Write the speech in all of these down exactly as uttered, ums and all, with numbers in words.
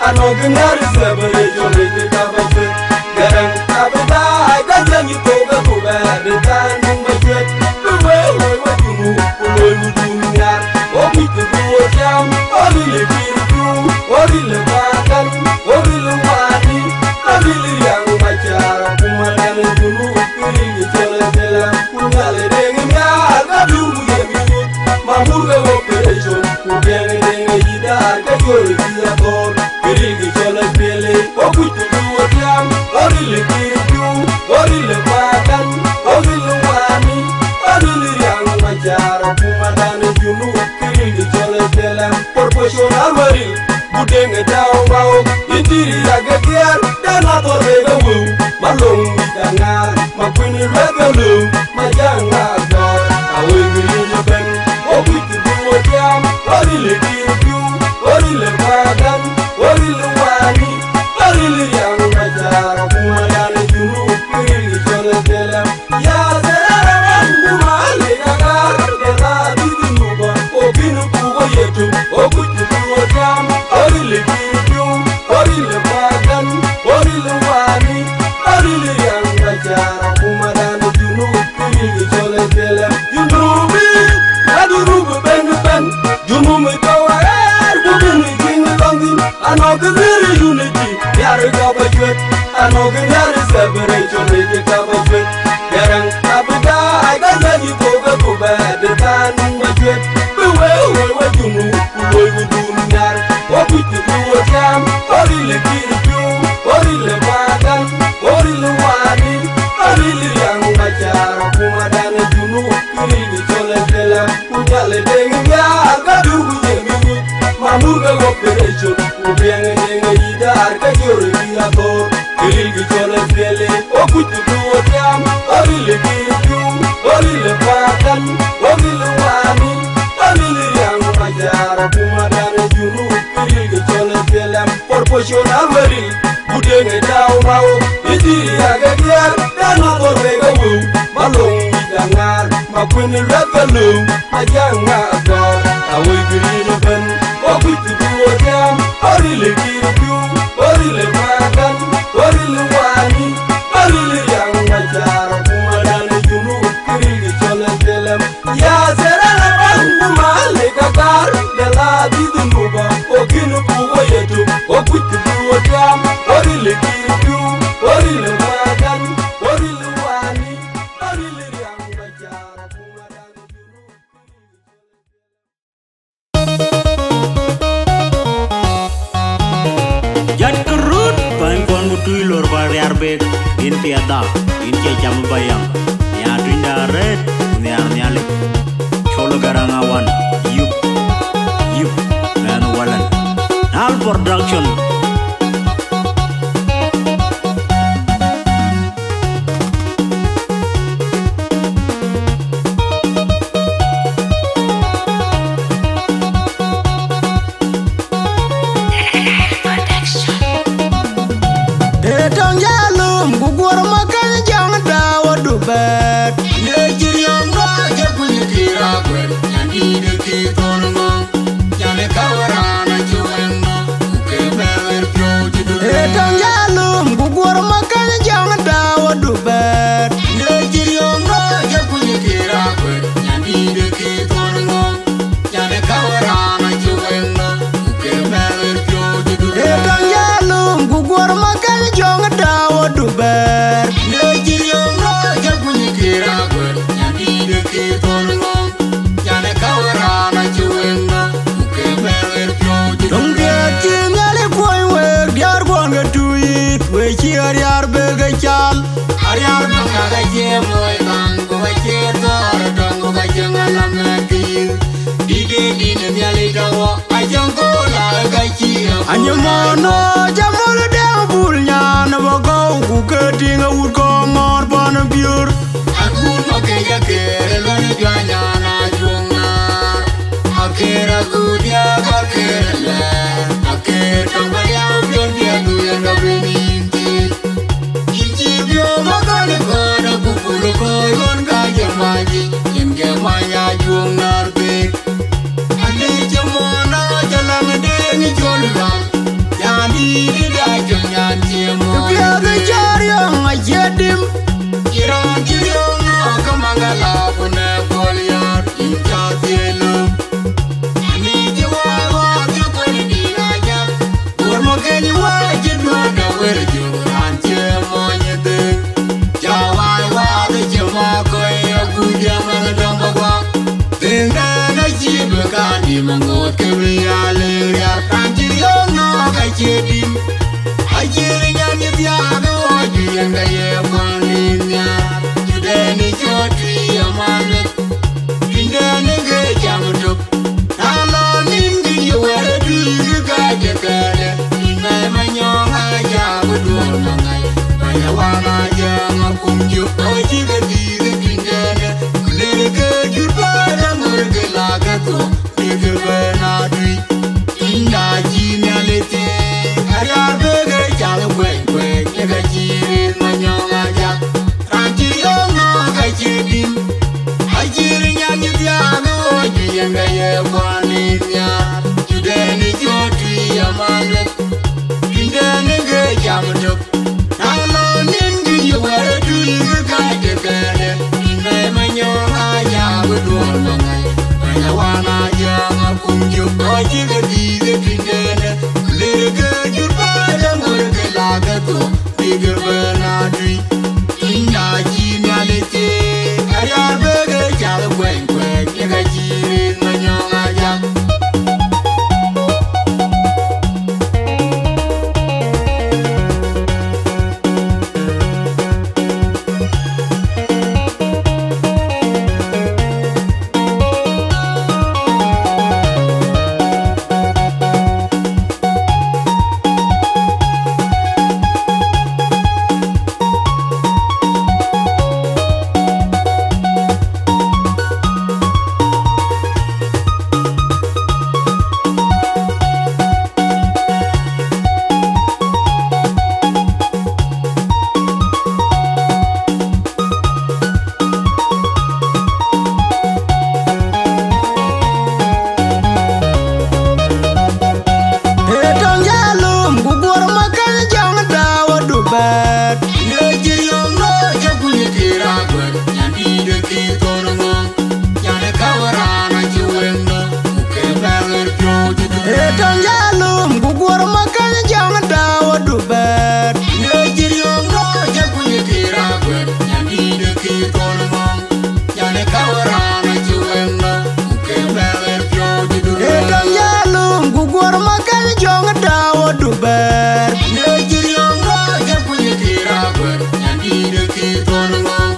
Anɔŋ kë ŋäär separation ë cï ka ba cuet. Gɛrɛŋ ka bï daai ka jɛn yï thok ë ku bɛ̈ɛ̈r ë thaar nïn ba cuet. Bï wëu wëu wä Junub ku loi wudun nhiaar. Wo kuc kë bï wo tiam, wo ril ë pïïr piu, wo ril ë bakan, wo ril ë wani, wo ril ë riaŋ Macar akumadan ë Junub, kë ril kë cɔl ë Deŋ. Ku Nhialic Deŋ nhiaar ka duk ku ye bï nyuc. Mamur ke operation, ku Deŋ Deŋ ë yï daar ke jör ë cï athöör. Kë ril kë cɔl ë piël ë, wo kuc kë bï wo tiam, wo ril ë pïïr piu, wo ril ë bakan, wo ril ë wani, wo ril ë riaŋ Macar akumadan ë Junub, kë ril kë cɔl ë Deŋ. Proportional wäril, ku Deŋ ë tääu maok, yïn dïïr yak ë kiɛɛr, dan athör wek ë wëu, Malöŋ yic aŋaar, Makuën ë luɛth ë lööm, Majaŋ ŋaar gɔ̈ɔ̈r, awëu kë ril ëbɛ̈n, wo kuc kë bï wo tiam, wo ril ë pïïr piu, wo ril ë bakan, wo ril ë wani, wo ril ë riaŋ Macar akumadan ë Junub, kë ril kë cɔl ë Deŋ. Ya Serere Bany, ku Malik Agar, de la dït Nuba, wo kïn ku wo yetu, wo kuc ku wo tiam, wo ril ë pïïr piu, wo ril ë bakan, wo ril ë wani, wo ril ë riaŋ Macar akumadan ë Junub, kë ril kë cɔl ë Deŋ. Junubi, na Junub ben ben, Junub tɔ̈u aɣeer, ku bï në jiŋ lɔŋ thïn. Anɔŋ kë ŋäär unity, nhiaar ka ba cuet. Anɔŋ kë ŋäär separation, ë cï ka ba cuet. Gɛrɛŋ abï daai ka jɛn yï thok ë ku bɛ̈ɛ̈r ë thaar nïn ba cuet. Bï wëu wëu wä Junub ku loi wudun nhiaar. Wo kuc kë bï wo tiam, wo ril ë pïïr piu, wo ril ë bakan, wo ril ë wani, wo ril ë riaŋ Macar akumadan ë Junub, kë ril kë cɔl ë Deŋ. Ku Nhialic Deŋ nhiaar ka duk ku ye bï nyuc. Mamur ke operation, ku Deŋ Deŋ ë yï daar ke jör ë cï athöör. Kë ril kë cɔl ë piël ë, wo kuc kë bï wo tiam, wo ril ë pïïr piu, wo ril ë bakan, wo ril ë wani, wo ril ë riaŋ Macar akumadan ë Junub, kë ril kë cɔl ë Deŋ. Proportional wäril, ku Deŋ ë tääu maok, yïn dïïr yak ë kiɛɛr, dan athör wek ë wëu, Malöŋ yic aŋaar, Makuën ë luɛth ë lööm, Majaŋ ŋaar gɔ̈ɔ̈r, awëu kë ril ëbɛ̈n, wo kuc kë bï wo tiam, wo ril ë pïïr piu, wo ril ë bakan, wo ril ë wani, wo ril ë riaŋ Macar akumadan ë Junub, kë ril kë cɔl ë Deŋ. Ya Serere Bany, ku Malik Agar, de la dït Nuba, wo kïn ku wo yetu, wo kuc kë bï wo tiam, wo ril ë pïïr piu, wo ril ë bakan, wo ril ë wani, wo ril ë riaŋ Macar akumadan ë Junub. Jat ke rut, bäny kuɔn ku tui lor ba riar bek, yïn piɛth dhal, yïn cie cam ba yam. Nhiaar tuny da rɛ̈ɛ̈t, nhiaar Nhialic. Col Garaŋ Awan, yup, yup, mɛnh Walan. Nal Production. Ee tɔŋ jalum ku guɔr ma kany jaŋ da wa du bɛt. Ne jiriam ba ja kuny kira kwer, nyandi de ki ton ngo. Ee tɔŋ jalum ku guɔr ma kany jaŋ da wa du bɛt. Ee tɔŋ jalum ku guɔr ma kany jaŋ da wa du bɛt. Döŋ diɛt cï Nhialic kuɔny wek diäär guɔn ke tui, we cï ariar bek ke cal. Ariar döŋ ka ke cie moi kaŋ, ku ka cie thɔɔr döŋ, ku ka cie ŋalam ë kïïr. Dït ë dïn ë Nhialic tɔ̈ wɔ, acäŋ kööl aa ka cï a. Anyimɔɔn ë cä mɔl dɛ̈ŋ bul nyan ë bɔ̈ kɔ̈u, ku ke tïŋ awut kɔ̈u ŋɔ̈ɔ̈r bɔn ë biöör. Akut ma kec akeer ë luɔn ë juany nyan acuŋ naar. Akeer akut diäk akeer ëlɛɛr. Akeer tɔŋ bä liau piɔ̈n piɛth du yen ka bï nïn thïn. Yïn cï biöök ma kɔn ë kɔn akupur ë kɔc ɣön ka jɛ mac yic. Yen ke many acuŋ naar pek. Ade cï mɔn acä läŋ ë deŋ ë col ram. Yan dï Maŋoot ke bï ya le riak, raan cï riɔ̈ɔ̈k nɔ̈k acie tim. Acï nyan cï thiaak ë ɣɔɔc, bï yen ke ye kuan nin nhiaar. Cï dɛn ë cɔɔt tui aman meth, piny dɛn ë ke cam tök. Na lɔ nin kï ye wɛ̈ɛ̈r ë tui kï kɛ̈ɛ̈c ë kɛ̈ɛ̈dë, piny bɛ̈ɛ̈i manyɔŋ aa cak ë duɔ̈ɔ̈r maŋac. Bɛ̈ny awan aa jääŋ akum cök, ɣɔɔc cï ke dhiëëth ë piny dɛn ë. Lëër ke jur bɛ̈ɛ̈r aŋör ke la ke thuɔ̈k. Bïk bɛ̈n atuic, piny da cï Nhialic thiëëc, ariäär bïk ë cal kuɛny kuɛny, ke ka cï rïth manyɔŋ ajak. Raan cï riɔ̈ɔ̈k nɔ̈k acie tim, acï nyan cï thiaak ë ɣɔɔc, bï yen ke ye kuan nin nhiaar. Cï dɛn ë cɔɔt tui aman meth, piny dɛn ë ke cam tök. Na lɔ nin kï ye wɛ̈ɛ̈r ë tui kï kɛ̈ɛ̈c ë kɛ̈ɛ̈dë, piny bɛ̈ɛ̈i manyɔŋ aa cak ë duɔ̈ɔ̈r maŋac. Bɛ̈ny awan aa jääŋ akum cök, ɣɔɔc cï ke dhiëëth ë piny dɛn ë. Lëër ke jur bɛ̈ɛ̈r aŋör ke la ke thuɔ̈k, bïk bɛ̈n atuic. Piny da cï Nhialic thiëëc, ariäär bïk ë cal kuɛny kuɛny, ke ka cï rïth manyɔŋ ajak. Ee tɔŋ jaalum ku guɔr ma kɛn jɔŋ daawa du bɛ̈ɛ̈t. Ye cï riɔ̈ɔ̈k nɔ̈k cä kuny kï raan guɛ̈t, nyan dïït ë kï thɔn ŋɔ̈ŋ, nyan ë käwë raan acï wëŋ nɔ̈k, ku ke bɛ̈ɛ̈r ɣer piɔ̈u cï du. Ee tɔŋ jaalum ku guɔr ma kɛn jɔŋ daawa du bɛ̈ɛ̈t. Ye cï riɔ̈ɔ̈k nɔ̈k cä kuny kï raan guɛ̈t, nyan dïït ë kï thɔn ŋɔ̈ŋ, nyan ë käwë raan acï wëŋ nɔ̈k, ku ke bɛ̈ɛ̈r ɣer piɔ̈u cï du. Ee tɔŋ jaalum ku guɔr ma kɛn jɔŋ daawa du bɛ̈ɛ̈t. Ye cï riɔ̈ɔ̈k nɔ̈k cä kuny kï raan guɛ̈t, nyan dïït ë kï thɔn ŋɔ̈ŋ,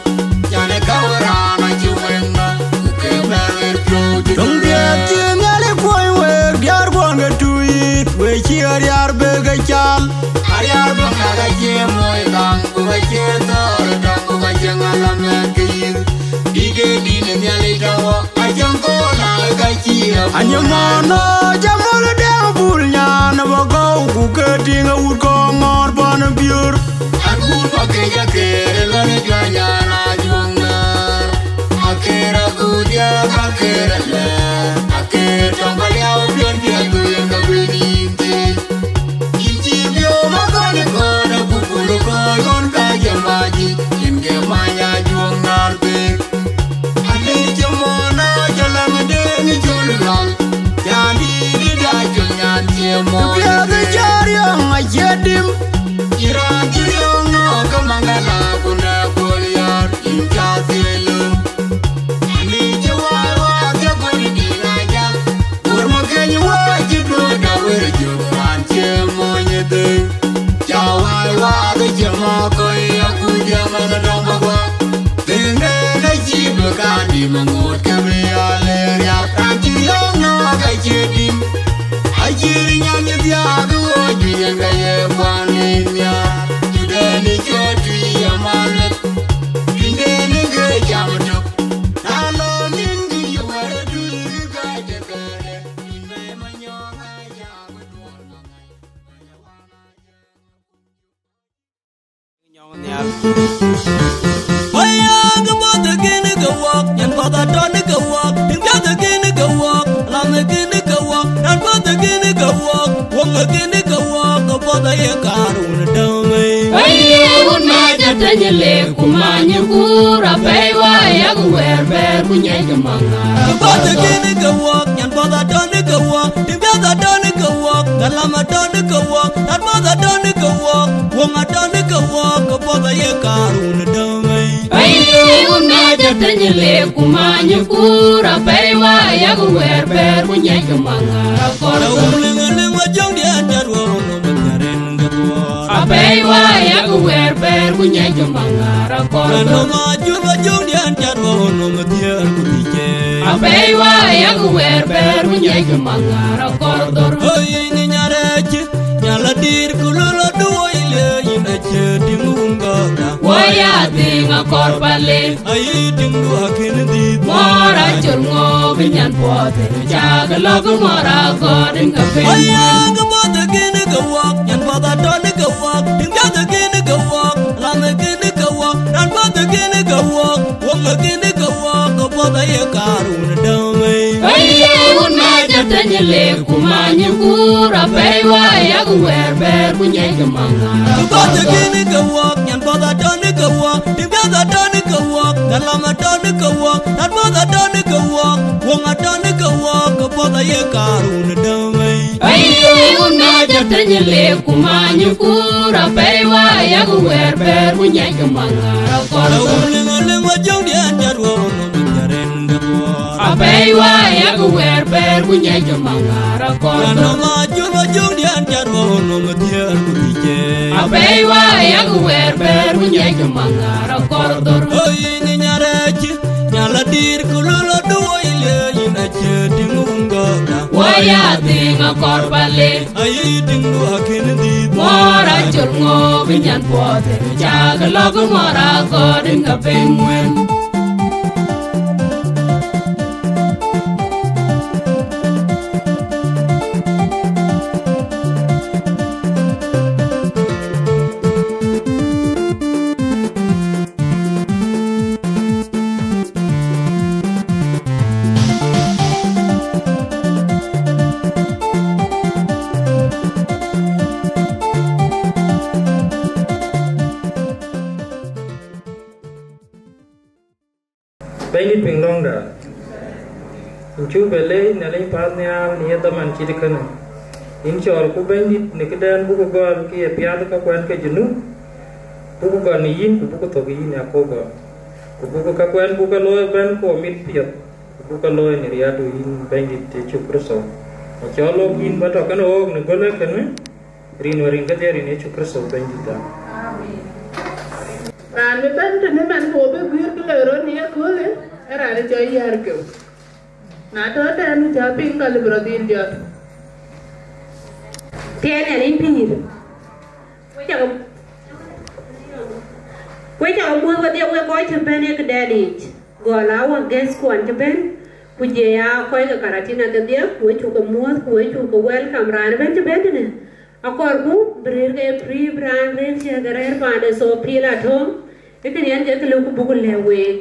nyan ë käwë raan acï wëŋ nɔ̈k, ku ke bɛ̈ɛ̈r ɣer piɔ̈u cï du. Töŋ dhiëëth cï Nhialic kuɔny week diäär guɔ̈n ke tuiit, we cï ariäär bek ke cal. Ariäär bek ŋak acie moi kaŋ, ku ka cie thɔɔr ë tɔŋ, ku ka cie ŋalamɛn ke yïth. Dït ë dïn ë Nhialic tɔ̈ wɔ, acäŋ kool aa ka cï anyë mɔ̈ɔ̈n ë jam wël ë dɛ̈m bul nyan ë bɔ̈ kɔ̈u, ku ke tïŋ ë wut kɔ̈u ŋɔ̈ɔ̈r pɔn ë biöör. An kun bä kec akeer ë lɔn ë juany an, ajuɔŋ ŋäär. Akeer agut diäk, akeer ëlɛ̈ɛ̈r, akeer tɔŋ bä liau piɔ̈n piɛth ku yen ka bï nïïm thïn. Yïn cï biööm akɔn ë kɔn, abukul ë kɔn, kɔn ka jɛ mac yic, yen ke many ajuɔŋ ŋäär pek. Ade cï mɔ̈ɔ̈n acä läŋ ë deŋ ë col lual, cän dïït ë da col nyan cie mɔ̈ɔ̈n. Piɛth ë cä riɔ̈ŋ acie dim. Cï raan cï riɔ̈ŋ nɔ̈k ke maŋ ala ku nɛ kuöl yär, yïn ca thiëëc löŋ. Ani cï wäär wäär cä kuöl dïït ajak, kuöör ma keny wäär cï duöör da wër jök raan cie mony ë dhëëŋ. Ca wäär wäär cï ma kɔc akuc jam ë dɔm bä guɔ. Dhëëŋden acï bï ka dim aŋoot ke bï ya le riak. Raan cï riɔ̈ɔ̈k nɔ̈k acie dim. Acï nyan cï thiaak ë ɣööc bï yen ka ye kuan nin nhiaar. Cï dɛn ë cɔɔt tui aman meth. Piny dɛn ë ke cam tök. Na lɔ nin kï ye wɛ̈ɛ̈r ë tui kï ka cï kɛ̈ɛ̈dë. Piny bɛ̈ɛ̈i manyɔŋ aa cak ë duɔ̈ɔ̈r maŋac. Waya ke both kin ke wok, yan both aton ke wok, tin piath kin ke wok, lam kin ke wok, nan both kin ke wok, wok kin ke wok, ke both ye karun dame. Waya un ma jatanyele, kumanyukur apei waya ku wer ber ku nyai ke manga. Ke both kin ke wok, yan both aton ke wok, tin piath aton ke wok, kalam aton ke wok, nan both aton ke wok, wok aton ke wok, ke both ye karun dame. Aye, wun na Tëny le ku many kur apɛi wa yak wɛɛr bɛɛr ku nyiɛc ke maŋar akɔr. Awuliŋ liŋ wa jɔŋdiɛn jat wa wun nɔm diaren ke duɔɔr. Apɛi wa yak wɛɛr bɛɛr ku nyiɛc ke maŋar akɔr. Anɔm ajur wa jɔŋdiɛn jat wa wun nɔm diɛɛr ku dhic. Apɛi wa yak wɛɛr bɛɛr ku nyiɛc ke maŋar akɔr dhor. Oi, ni nyarɛc, nyala dir ku lolo duɔi le yin acie tiŋ wun gɔɔkda. Wɔ ya dhiŋ akɔr pale. Ayï tiŋdu akën dhiëth. Mɔɔr acol ŋö bï nyan puɔth, cak lɔk mɔɔr agɔɔt in ke piny. Aya ke puɔth akën ke wuɔk, nyan puɔth atɔn ke wuɔk, tiŋ piath akën ke wuɔk, lam akën ke wuɔk, nyan puɔth akën ke wuɔk, wuɔk akën ke wuɔk, ke puɔth aye karun däŋ ei. Aye wun na jatany le ku many kur apɛi wa yak wɛɛr bɛɛr ku nyiɛc ke maŋar. Ke puɔth akën ke wuɔk, nyan puɔth atɔn ke wuɔk, tiŋ piath atɔn ke wuɔk, galam atɔn ke wuɔk, nyan puɔth atɔn ke wuɔk, wuɔŋ atɔn ke wuɔk, ke puɔth aye karun däŋ ei. Aye wun na jatany le ku many kur apɛi wa yak wɛɛr bɛɛr ku nyiɛc ke maŋar akɔr. Awuliŋ liŋ wa jɔŋdiɛn jat wa wun nɔm diaren ke duɔɔr. Apɛi wa yak wɛɛr bɛɛr ku nyiɛc ke maŋar akɔr. Anɔm ajur wa jɔŋdiɛn jat wa wun nɔm diɛɛr ku dhic. Apɛi wa yak wɛɛr bɛɛr ku nyiɛc ke maŋar akɔr dhor. Oi, ni nyarɛc, nyala dir ku lolo duɔi le yin acie tiŋ wun gɔɔkda. Wɔ ya dhiŋ akɔr pale. Ayï tiŋdu akën dhiëth. Mɔɔr acol ŋö bï nyan puɔth, cak lɔk mɔɔr agɔɔt in ke piny ŋuɛ̈n. Bɛ̈nydït piŋ lɔ̈ŋda, yïn cuk bɛ leec Nhialic path nhial në ye dhaman cït kënë. Yïn cɔɔlku Bɛ̈nydït në këdɛn buk gɔl ke ye piath kakuɛn ke Junub, buk gɔl në yïn ku buk thök yïn ë akɔ̈u gɔl, ku buk kakuɛn buk ke looi bɛ̈n ku amit piɛth, ku buk ke looi në riɛldu yïn Bɛ̈nydït Yecu Kërtho. Acɔl ɣok yïn ba tɔ̈ kenë ɣok në gölë kënë, rin wär rin kedhie rin Yecu Kërtho Bɛ̈nydïtda. Raan bï bɛ̈n tënë man ku bï guiir kë loi rot në ye köölë, ee raan ë cɔl Yärkeu. Na tɔ̈ tɛ̈n cä piŋ ka lëbï rɔt dhil jɔt. Tiɛɛl Nhialic pïïr. Wek cä ke, wek cä ke muɔ̈th wedhie wek kɔc cï bɛ̈n ë këdɛn yic. Gɔl aa wä guest kuɔn cï bɛ̈n, ku jɔ ya kɔc ke Karatina kedhie, wek cuk ke muɔ̈th, ku wek cuk ke welcome raan ëbɛ̈n cï bɛ̈n tënë. Akɔɔrku bï rëër ke free bï raan rëër ciëk ke rɛ̈ɛ̈r paande, so feel at home. Ee kënë yen ke kë lëu ku buk lɛ̈k week.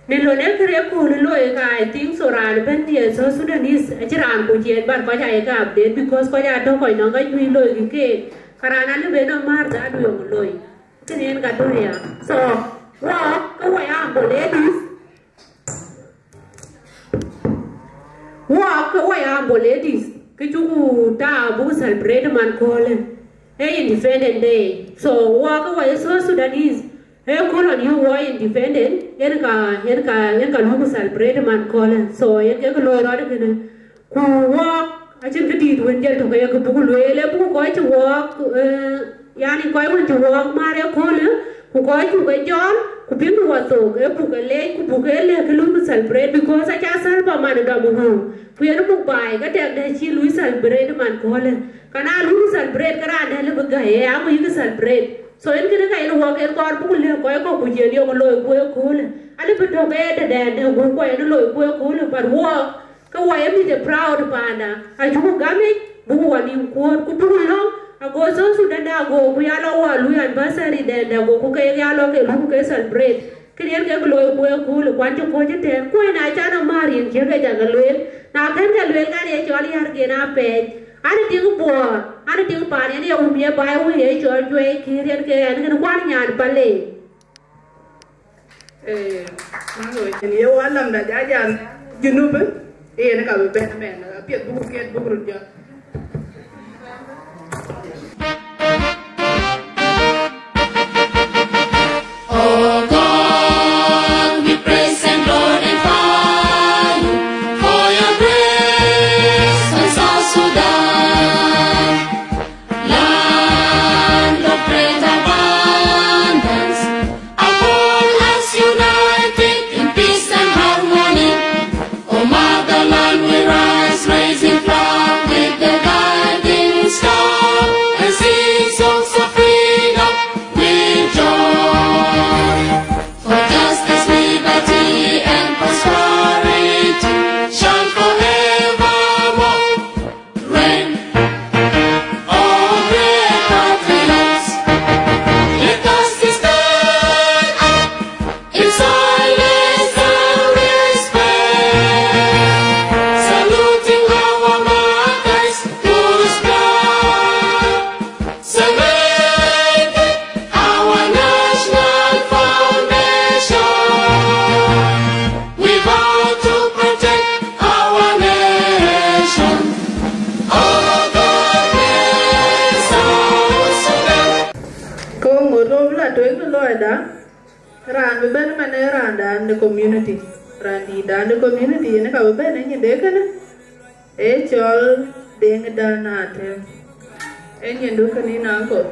Në lon ee kërë kööl looi ka, I think so, raan ëbɛ̈n ye South Sudanese, acïn raan kuc yen, but kɔc aa ye ke update, because kɔc aa tɔ̈ kɔc nɔŋ ka juëc looi kï keek, ka raan alëu bë nɔm määr dhaadu yɔŋ looi. Kënë yen ka dunia. So, wɔ, ke wɔ ya Ambo ladies, Wɔ ke wɔ ya Ambo ladies, ke cuku ta buk celebrate man köölë, ee Independent Day. So, wɔ ke wɔ ye South Sudanese, ee kööl ɣɔn yï wɔ independent, yen ka, yen ka, yen ka luk celebrate man köölë. So, yen ke kë looi rɔt kënë. Ku wɔɔk acïn këdït wën jël tök, ee kë buk lueel, ee buk kɔc cï wɔɔk, ee, yani, kɔc wën cï wɔɔk määr ëköölë, ku kɔc cuk ke jɔl, ku bïk wɔ thok, ee buk ke leec, ku buk ke lëk kë luku celebrate, because aca Salva man dɔm wëu, ku yen buk baai, ke tɛkdɛ̈ cï luui celebrate man köölë. Ka na luku celebrate, ke raan dɛ̈ lëu bï gäi, ee aŋö yïkï celebrate? So, yen kënë ka yen wɔɔk yen kɔɔr buk lëk kɔc kɔ̈k, ku yen yök looi ku ëköölë. Alëu bï tök ee tëdɛn dɛ̈ gup kɔc yen looi ku ëköölë, but wɔɔk, ke wɔ ye mïth ë proud paanda, acuku gam yic, buku wɔ nïïm kuööt, ku buku lɔ̈ŋ, ago South Sudan da ago ku ya lɔ wɔ luui anniversary dɛn dɛ̈, ago ku keek ya lɔ ke luku ke celebrate. Kënë yen kek looi ku ëköölë, kuan cï kuɔ̈c ëtɛ̈ɛ̈n, ku yen acan amäär yen ciëk ke jɔ ke lueel. Na kën ke lueel, ka ye cɔl Yärkeu apɛɛc. An tiŋ Buɔɔr, an tiŋ paan yen ye wum ye baai wun ye cɔl Juɛi Kiir, yen ke ɣɛn kën kuan nyan Pale. Ee, yen ye wä lamda jajan Junub, yen ka bï bɛ̈n ëmɛn, apiɛth buku kiɛt buku röt jɔt. Oh God, we praise Abï bɛ̈n man ë raandan de community, raandïtdan de community yen ka bï bɛ̈n ë nyin de kënë, ee cɔl Deŋ Dan Atëm. Ee nyindu kënë yïn uncle.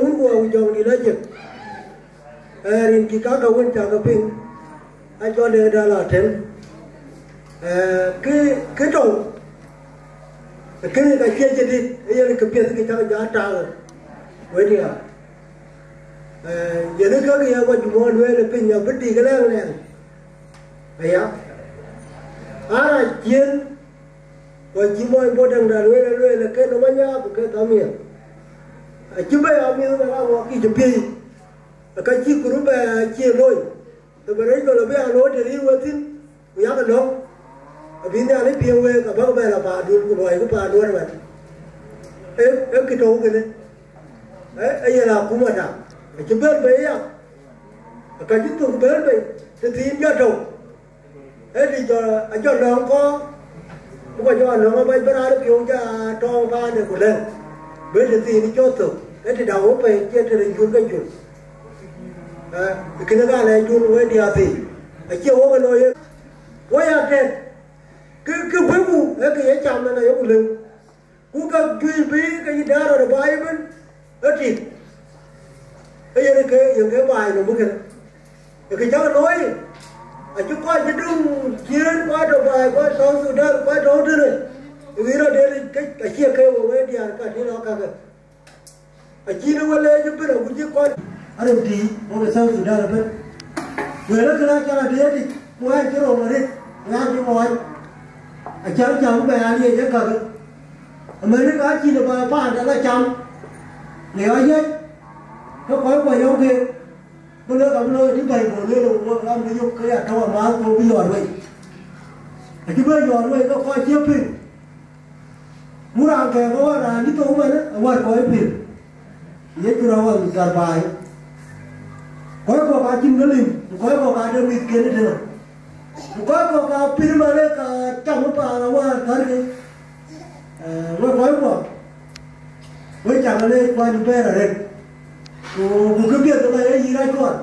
Wun ku wä jɔŋdït ajëk, ee, rin kï kaka wën cakë piŋ, acɔl Deŋ Dan Atëm. Ee, kë, kë tɔ̈u, kënë ka cie jadït, ee yen kë piɛth kë cakë jɔ taal wëdia. Ee, yen ë käk ye Majuŋ lueel ë piny abï dik lɛ̈ŋ lɛ̈ŋ. Aya, aa rac ciëën, ku acï Majuŋ Deŋ Dan lueel, lueel ë ke nɔm anyaar ku ke thamiɛth. Acï bɛ̈i amiëth bɛ la ɣɔɔk yic ë piëëc, ka cï kuru bɛ acie looi, ke bɛ rɛc gɔl abï aa looi të rïïr we thïn, ku yak lɔ̈ŋ, abï Nhialic piɛŋ week, abäk bɛ la paandun, ku luɔikï paandun ëmɛn. Ee, ee kë tɔ̈u kënë, ee, ee yen akuma da, acï bɛ̈n bei ya, ka cï thok bɛ̈n bei, të thiin jɔ tɔ̈u. Ëtï jɔ, ajɔ lɔ̈ŋ kɔ̈k, ku ka jɔ lɔ̈ŋ abac bï raan piɔ̈u ja tɔŋ paan ë ku lɛ̈ŋ, bï të thiin cɔl thök, ëtï daŋ wok pɛ̈i cie të röt jur ke jur. Ee, kënë ka lɛc jur wek diäär thii, acie wok ë looi ye. Wok ya tɛ̈t, kë, kë kuëëŋku, ee kë ye cam ënë ayeku lëu. Ku ka juëc bï ke yï dɛ̈ɛ̈r rɔt ë baai ëbën, ë tik, ë yen ke, yen ke baai nɔm kënë. Ë kë cäk looi, acï kɔc cï döŋ ciëën, kɔc tɔ̈ baai, kɔc South Sudan, kɔc tɔ̈ tënë, ë wïïr rɔt den ke, acie ke we wek diäär ka tïn ɔ kakë. Acïn ë we leec ëbën, agut cï kɔc arem tïï, wok ë South Sudan ëbën. Wël ë kënë acaŋ adï ëtïc, ku ɣɛn cï röŋ arëët, ɣɛn cï ŋɔɔc. Acaŋ cäm bɛ aa liec ë kakë. Amerika acïn ë bä paanda la cam, le ɣɔc yec, ke kɔc kuɔ yɔ̈ɔ̈k keek, ku lek abï looi të bɛ̈ny bɔ̈ lueel, wok ɣɛn bï yök ke ya tɔ̈u amääth, ku bï yɔɔr wei. Acï bɛ yɔɔr wei, ke kɔc cie piŋ. Mu raan kɛɛk ë wär raan cï thou ëmɛnë, awär kɔc pïr. Yecu rɔt ɣɔn thar baai. Kɔc kɔ̈k aa cïn ke lim, ku kɔc kɔ̈k aa de mïthken ëtënë. Ku kɔc kɔ̈k aa pïr ëmɛnë ka cam ë paan awär thärkë. Ee, wek kɔc kuɔ, wek cak leec kuany bɛ̈ɛ̈r arëët. Ku, ku këpiɛth ëmɛn ee yï rac kuɔn.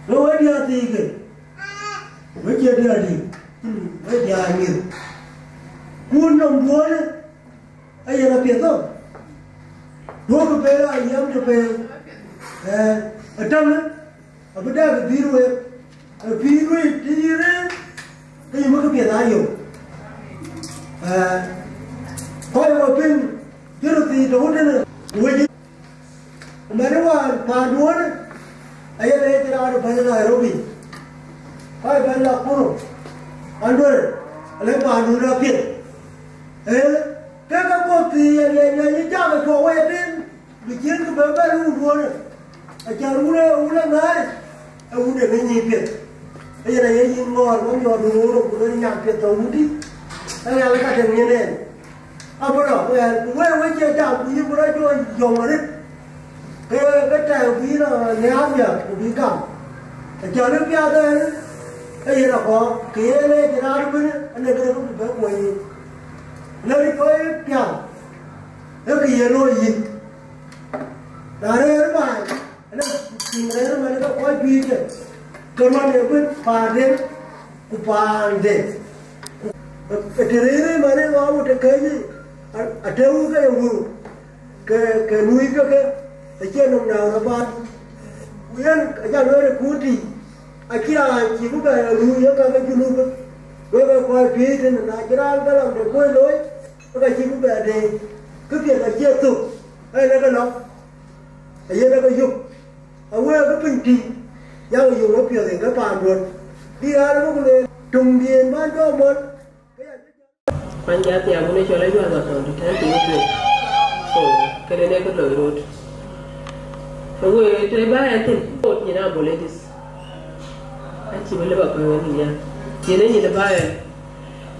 Wek wek diäär thiikë. Wek cie diäär dït, wek diäär mïth. Ku nɔm duɔ̈ɔ̈në, ayen apiɛth thok. Duɔ̈kkë peel aa yiɛ̈m të peel. Ee, ëtënë, abï dɛk ë dhil wek, ë pïïr wei të yï rëër, ke yï bï këpiɛth aa yök. Ee, kɔc ë we piŋ, cï röt thiic tɔ̈u tënë, wec. Ku mɛn wään paanduɔ̈ɔ̈në, aye leec raan ë bɛ̈ny Nairobi, ka ë bɛ̈ny Nakuru, aluel, alë paanduɔ̈ɔ̈në apiɛth. Ee, ke ke kɔ̈k thii yen yen yen yï jam ë cuɔ wei ëtïn, bï ciëëŋkï bɛ bɛ̈n wunduɔ̈ɔ̈në, acan wun ë, wun ë ŋäär, ee wun ë ŋic piɛth. Ee yen aye yïn ŋɔɔr, wek yɔɔt wun ë röt, ku luel nyan piɛth tɔ̈ wundït, ee ɣɛl ka tëŋ nyin en. Abï rɔt wɛɛr, ku wëë wëc cie jam, ku yïn bï rɔt jɔ yɔŋ arëët. Ke, ke tɛ̈ɛ̈u bï yïn rɔt nhiaar nhiaar, ku bï gam. Acɔl ë piath ɛn, ee yen akɔɔr, ke ye leec raan ëbën, ënë këde bï bɛ kuɔny yïn. Lɛ̈k kɔc piath, ee kë ye looi yïn. Na rëër baai, ënë tïŋ rëër man ke kɔc juëc ke, ke man ë bï paanden, ku paanden. Ku të rëër man ë ɣɔɔu të kɛ̈c, a, atëu ke ye wëu, ke, ke luui ke ke, acie nɔm nɔm rɔt bä. Ku yen, aca lueel ë kuur tïc, acï raan cï bï bɛ luui ë ka ke Junub, wek ke kɔc juëc tënë, na cï raan galam de kuöc looi, ke ka cï bï bɛ deec, këpiɛth acie thök, ee lek ke lɔ. Ayen ë ke yök, awëëk ke piny tïŋ, yak yök ë piɛth en ke paanduɔ̈n, bï ɣɛn ë buk lueel, töŋdiën bän jɔ mɔ̈l, ke ya jɔ jam. An jat ya wun e cɔl a yuan wa tɔn di tan ti wut. So kene ne ke loi rot. So we te ba ya tin. Kot ni na boledis. Aci bele ba ko ni ya. Yene ni le ba ya.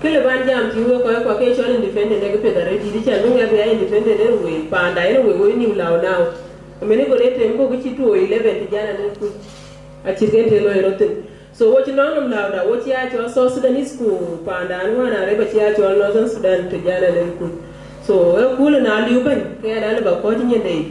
Kele ban jam ti we ko ko ke cɔl independent ne ke pe da re di di chan we ya independent ne we panda ne we we ni lao now. Mene go ne tem ko ke ci to eleven ti jana ne ku. Aci ke te loi rot tin. So wo cï nɔŋ nɔm lääuda, wo cï aa cɔl South Sudanese ku paandan wään arëp acï aa cɔl Northern Sudan të jana lel kuc. So ë kuulë na liu bɛ̈ny, ke ɣɛn alë ba kɔc nyin dei,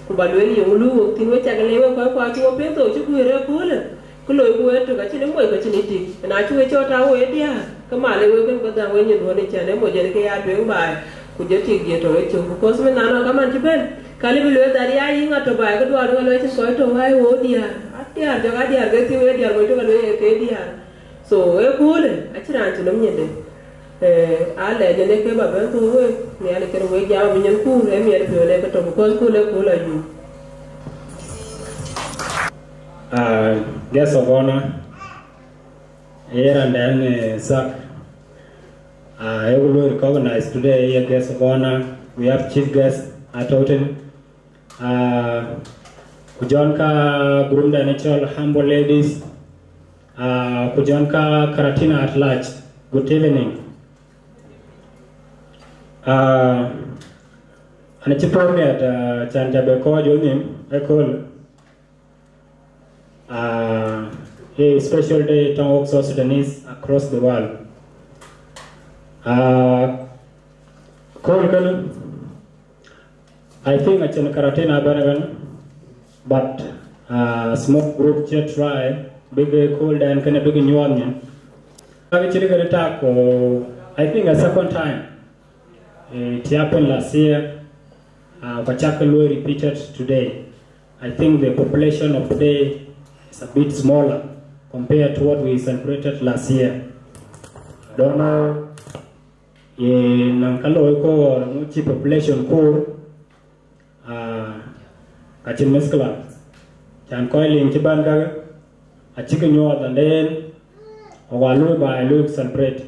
ku ba lueel yeŋö luui wok thïn we cak le we kɔc kuac cï wo piɛth thou cï guiir ë kuulë, ku loi ku wëët tök acïn ë moc ka cïn ë tik. Na cï we cɔɔt aa wo ë diäär, ke mal ë wek kën bä dhäŋ we nyin duɔ̈n ë cän ë moc en ke ya tueŋ baai. Ku jɔ tik jie tɔ̈u ë cök, because min naan ɔ kaman cï bɛ̈n, ka lë bï lueel that ya yïŋ atɔ̈ baai, ke duɔɔr ë ka lueel cïn kɔc tɔ̈u wai wo diäär. Adiäär jɔk adiäär ke thiëu ë diäär mɔc tök alueel ke diäär. So ë köölë acï raan cï nɔm nyin de. Aa lɛɛc en ë ke ba bɛ̈n thou wek, Nhialic kën wek jam abï nyin kuur ë miɛt piɔ̈u ë ke tɔ̈, because kööl ë kööl ayum. Ah, guest of honor, ye randɛn, eh, Sak. Ah, ë ku luöi recognize today ye guest of honor. We have chief guest atɔ̈ tën. Ah, ku jɔn ka group dɛn ë cɔl Humble Ladies. Ah, ku jɔn ka Karatina at large. Good evening. Ah, an cï por miɛt, ah, can jabe kɔc ë nyin ëkööl. Uh, a special day to all South Sudanese across the world. Uh, kööl kënë, I think acïn Karatina bɛ̈n ëbɛ̈n, but, uh, small group cï try bïk kööl dɛn kënë bïk nyuɔɔth nyin. Ka cït kënë tak, uh, I think a second time. It happened last year, uh, ku cak ke luöi repeated today. I think the population of today is a bit smaller compared to what we celebrated last year. I don't know, ye nɔŋ ka looi ko or ŋu cï population koor, ah, ka cïn miskila. Can kɔc liŋ cï bän kakë, acïkï nyuɔɔth and then, ɣok aa luöi baai luöi celebrate.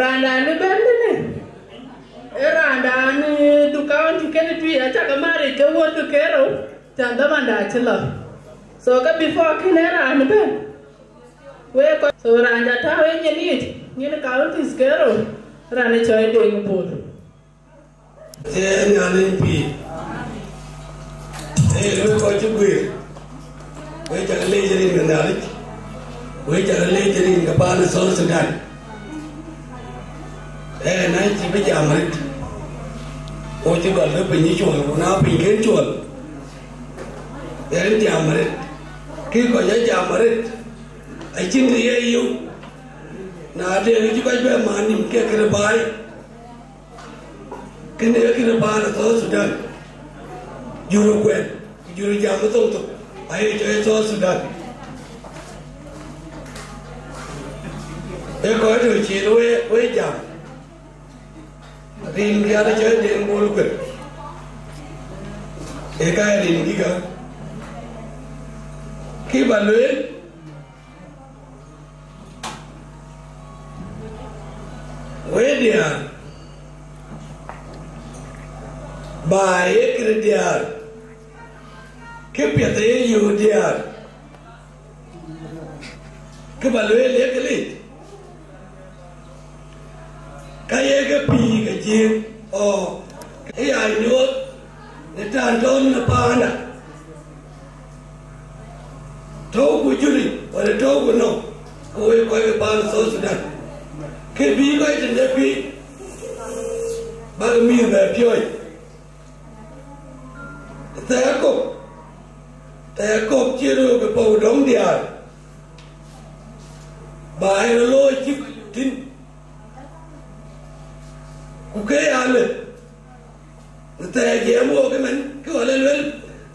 Raandan ë bɛ̈n tënë, ee raandan, eh, du county kënë tui, acä ke maric ke wuɔ̈t du kerou, cän dhamanda acï lɔ. So ke before kënë raan ë bɛ̈n, wek kɔc, so raan ca tääu ë nyin yic, nyin counties kerou, raan ë cɔl Deŋ Bol. Ee Nhialic pïïr. Ee, wek kɔc cï guëër. Wek cä ke leec rin ke Nhialic. Wek cä ke leec rin ke paan ë South Sudan. Ee, na cï bï jam arëët. Wo cï gɔl ke piny cuɔl, ku na piny kën cuɔl. Ee, jam arëët. Kï kɔc ë jam arëët. Acïn të ye yök. Na de cï kɔc bɛ maan nïm ke këde baai. Kënë ee kënë paan ë South Sudan. Jur ë kuɛn, jur ë jam ë thoŋ thok, aye cɔl South Sudan. Ee kɔc tɔ̈ cin we, we jam. Rin diäär cɔl Deŋ Bol Kuel. Ee ka rin gïkä. Kï ba lueel, we diäär, ba ye këde diäär, kë piɛth aye yök diäär, kë ba lueel ye këlic, ka ye ke pïïr ke Jiëëŋ, ɔ, ke ya nyuɔɔth në tän tɔ̈u në paanda. Tɔ̈u ku juri, wala tɔ̈u ku nɔ̈k, ke wek kɔc ke paan South Sudan. Ke bï kɔc tënde pïïr, bäk mïïr bɛ piɔ̈ɔ̈c. Thɛɛr kɔ̈k, thɛɛr kɔ̈k cï röök ë pɔ̈u dɔ̈ŋ diäär, ba ë rɔt looi cï tïn. Ku ke ya lë, në thɛɛr jiɛɛm wok ëmën, kë ɣɔn ë luel,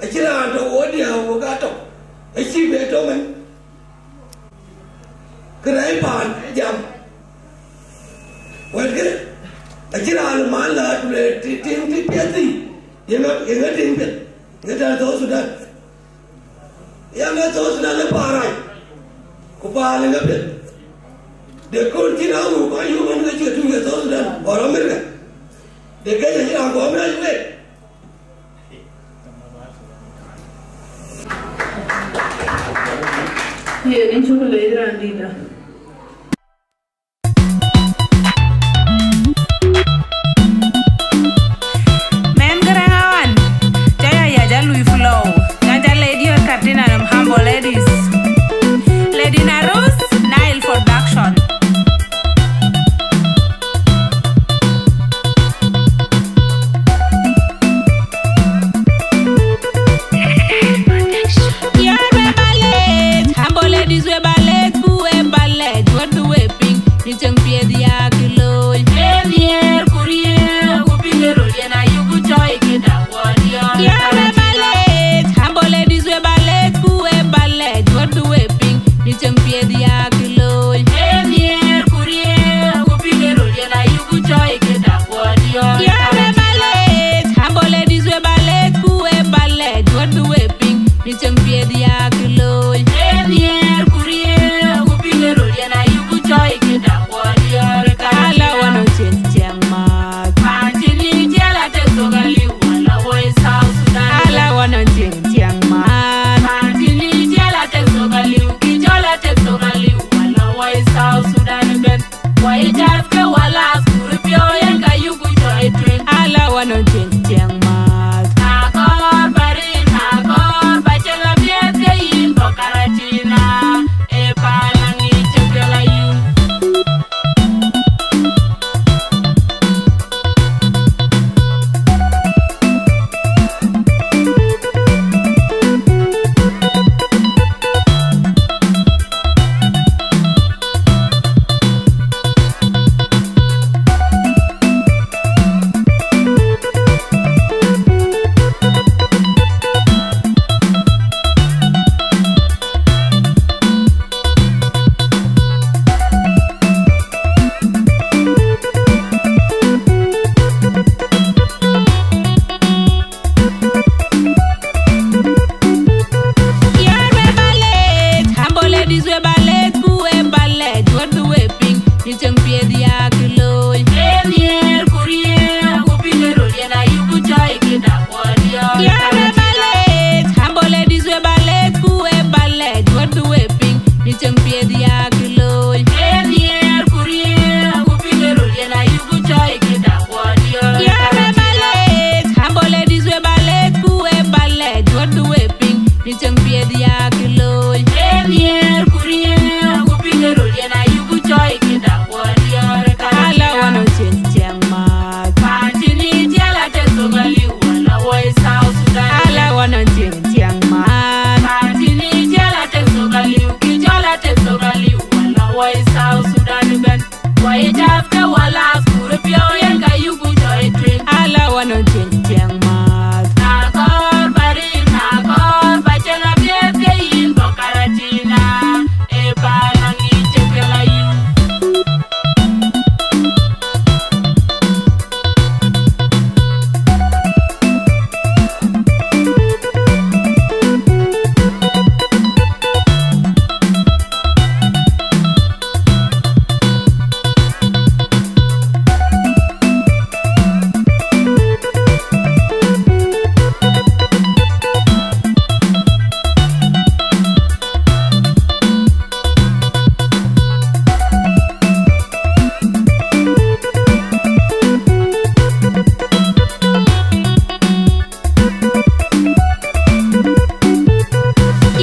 acïn raan tɔ̈ wo diäär wok atɔ̈, acï be tɔ̈ mën. Kërɛɛc paan ë jam. Wɛ̈tkë, acïn raan ë man läät ku le ti-, tiŋ ti piɛth thii, yeŋa, yeŋa tiŋ piɛth, yeŋa tɛ̈n South Sudan. Yɛn ë South Sudan ë paan rac, ku paan ë ŋa piɛth. De kööl cïn a wëu kɔc yök ɣɔn ke cï ke tïŋ ke South Sudan, or America. De kec acïn raan kɔɔr mɛ̈c wek. Yen ë cuk leec raan dïïtda. Men Garang Awan, jaya ya ja lui flow, na ja lady or Katina nam humble ladies. Lady Narus, Nile Production. Yar we balej, humble ladies we balej, ku we balej, what do we ping? Ni cheng pieth ya kilo. Yen yer kurier, ku pile rol yen ayu ku choi ke da wadior. Yar we balej, humble ladies we balej, ku we balej, what do we ping? Ni cheng pieth ya kilo. Yen yer kurier, ku pile rol yen ayu ku choi ke da wadior. Yar we balej, humble ladies we balej, ku we balej, what do we ping? Ni cheng pieth ya kilo. Yen yer kurier, ku pile rol yen ayu ku choi ke da wadior. Ala wano cheng cheng mat. Pantini jela te soga liu, wala woi South Sudan. Ala wano cheng cheng mat. Pantini jela te soga liu, ki jola te soga liu, wala woi South Sudan ben. Wai jas ke wala askuri pio yen ka yuku choi twin. Ala wano cheng cheng mat. Akor barin, akor bachela biet ke yin ko karatina. E pala ni chekela yu. Sudan ëbɛ̈n. Wai jaath ke wala kur piɔ̈u yen ka yuku jɔi tueŋ. Ala wanɔ tueŋ tiɛŋ maath. Na kɔɔr ba rin, na kɔɔr ba cieŋ apiɛth ke yïn bɔ̈ Karatina. Ee paan aŋic cï piɛl ayï.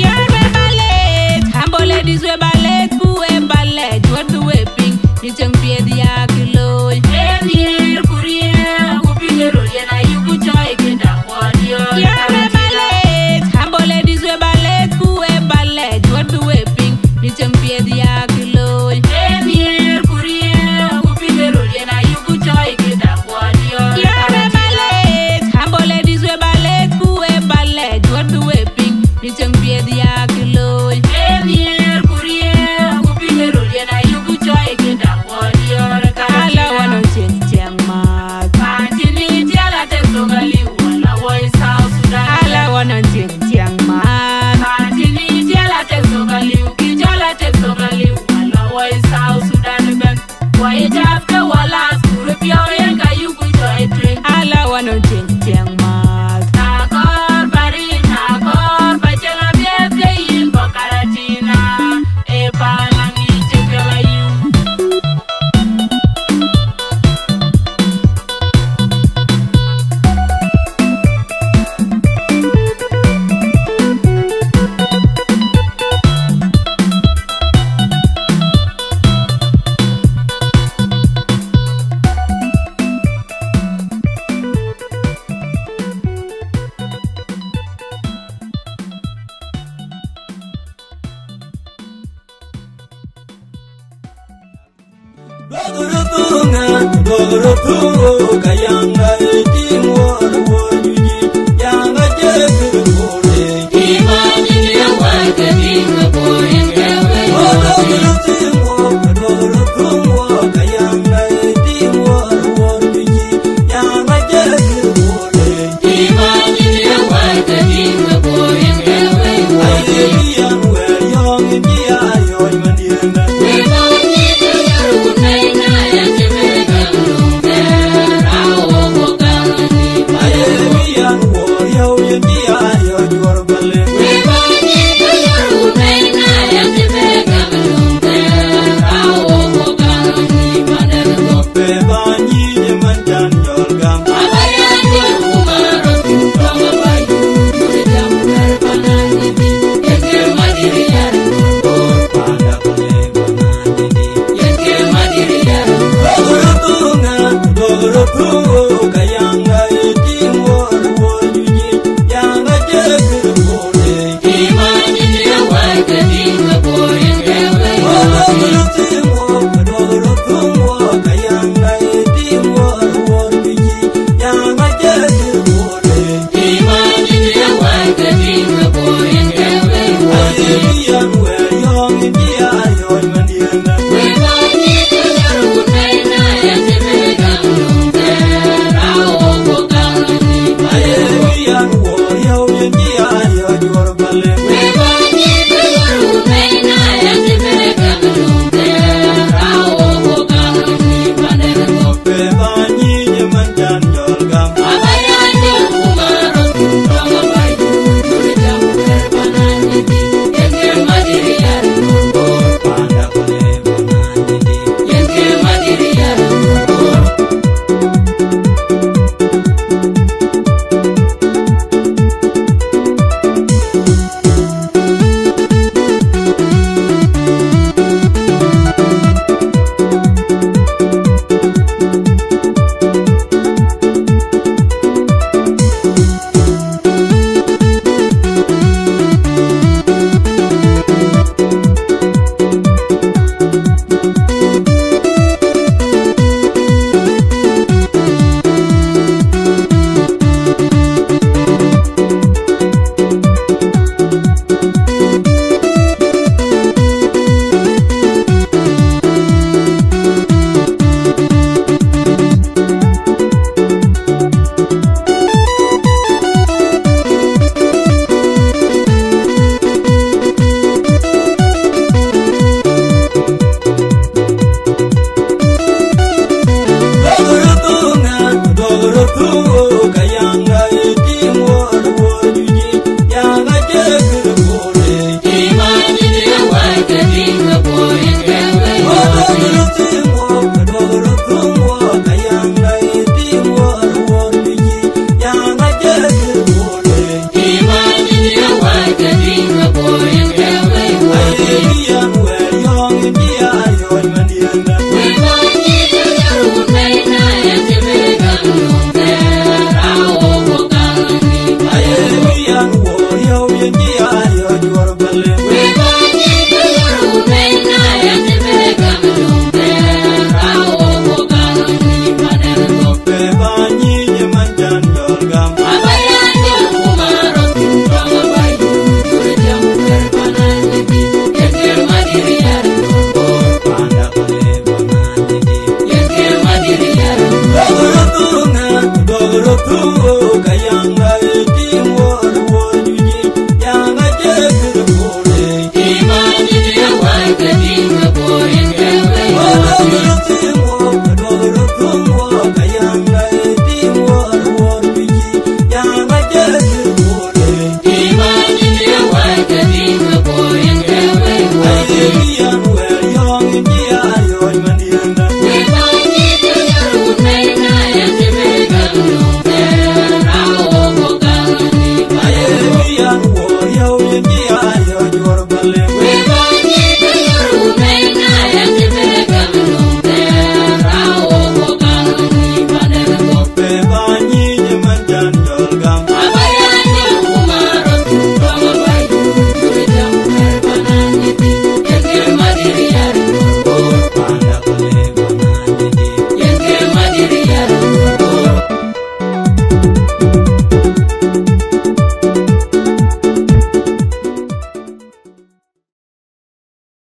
Yɛn we ba lec, Ambo ladies we ba lec, ku we ba lec, wot bi we piŋ, ni cieŋ piɛth ya ki looi. Ee nhiëër ku riɛɛr, ku piŋ ë röt yen ayï ku cɔi kë dak kuɔt yɔ̈ɔ̈k. Yɛn we ba lec, Ambo ladies we ba lec, ku we ba lec, wot bi we piŋ, ni cieŋ piɛth ya ki looi. Ee nhiëër ku riɛɛr, ku piŋ ë röt yen ayï ku cɔi kë dak kuɔt yɔ̈ɔ̈k. Yɛn we ba lec, Ambo ladies we ba lec, ku we ba lec, wot bi we piŋ, ni cieŋ piɛth ya ki looi. Ee nhiëër ku riɛɛr, ku piŋ ë röt yen ayï ku cɔi kë dak kuɔt yɔ̈ɔ̈k. Ala wanɔ tueŋ tiɛŋ maath. Paan cïn ë tiɛl atek thok aliu, wala woi South Sudan. Ala wanɔ tueŋ tiɛŋ maath. Paan cïn ë tiɛl atek thok aliu, ki cɔl atek thok aliu, wala woi South Sudan ëbɛ̈n. Wai jaath ke wala kur piɔ̈u yen ka yuku jɔi tueŋ. Ala wanɔ tueŋ tiɛŋ maath. Na kɔɔr ba rin, na kɔɔr ba cieŋ apiɛth ke yïn bɔ̈ Karatina. Ee paan aŋic cï piɛl ayï.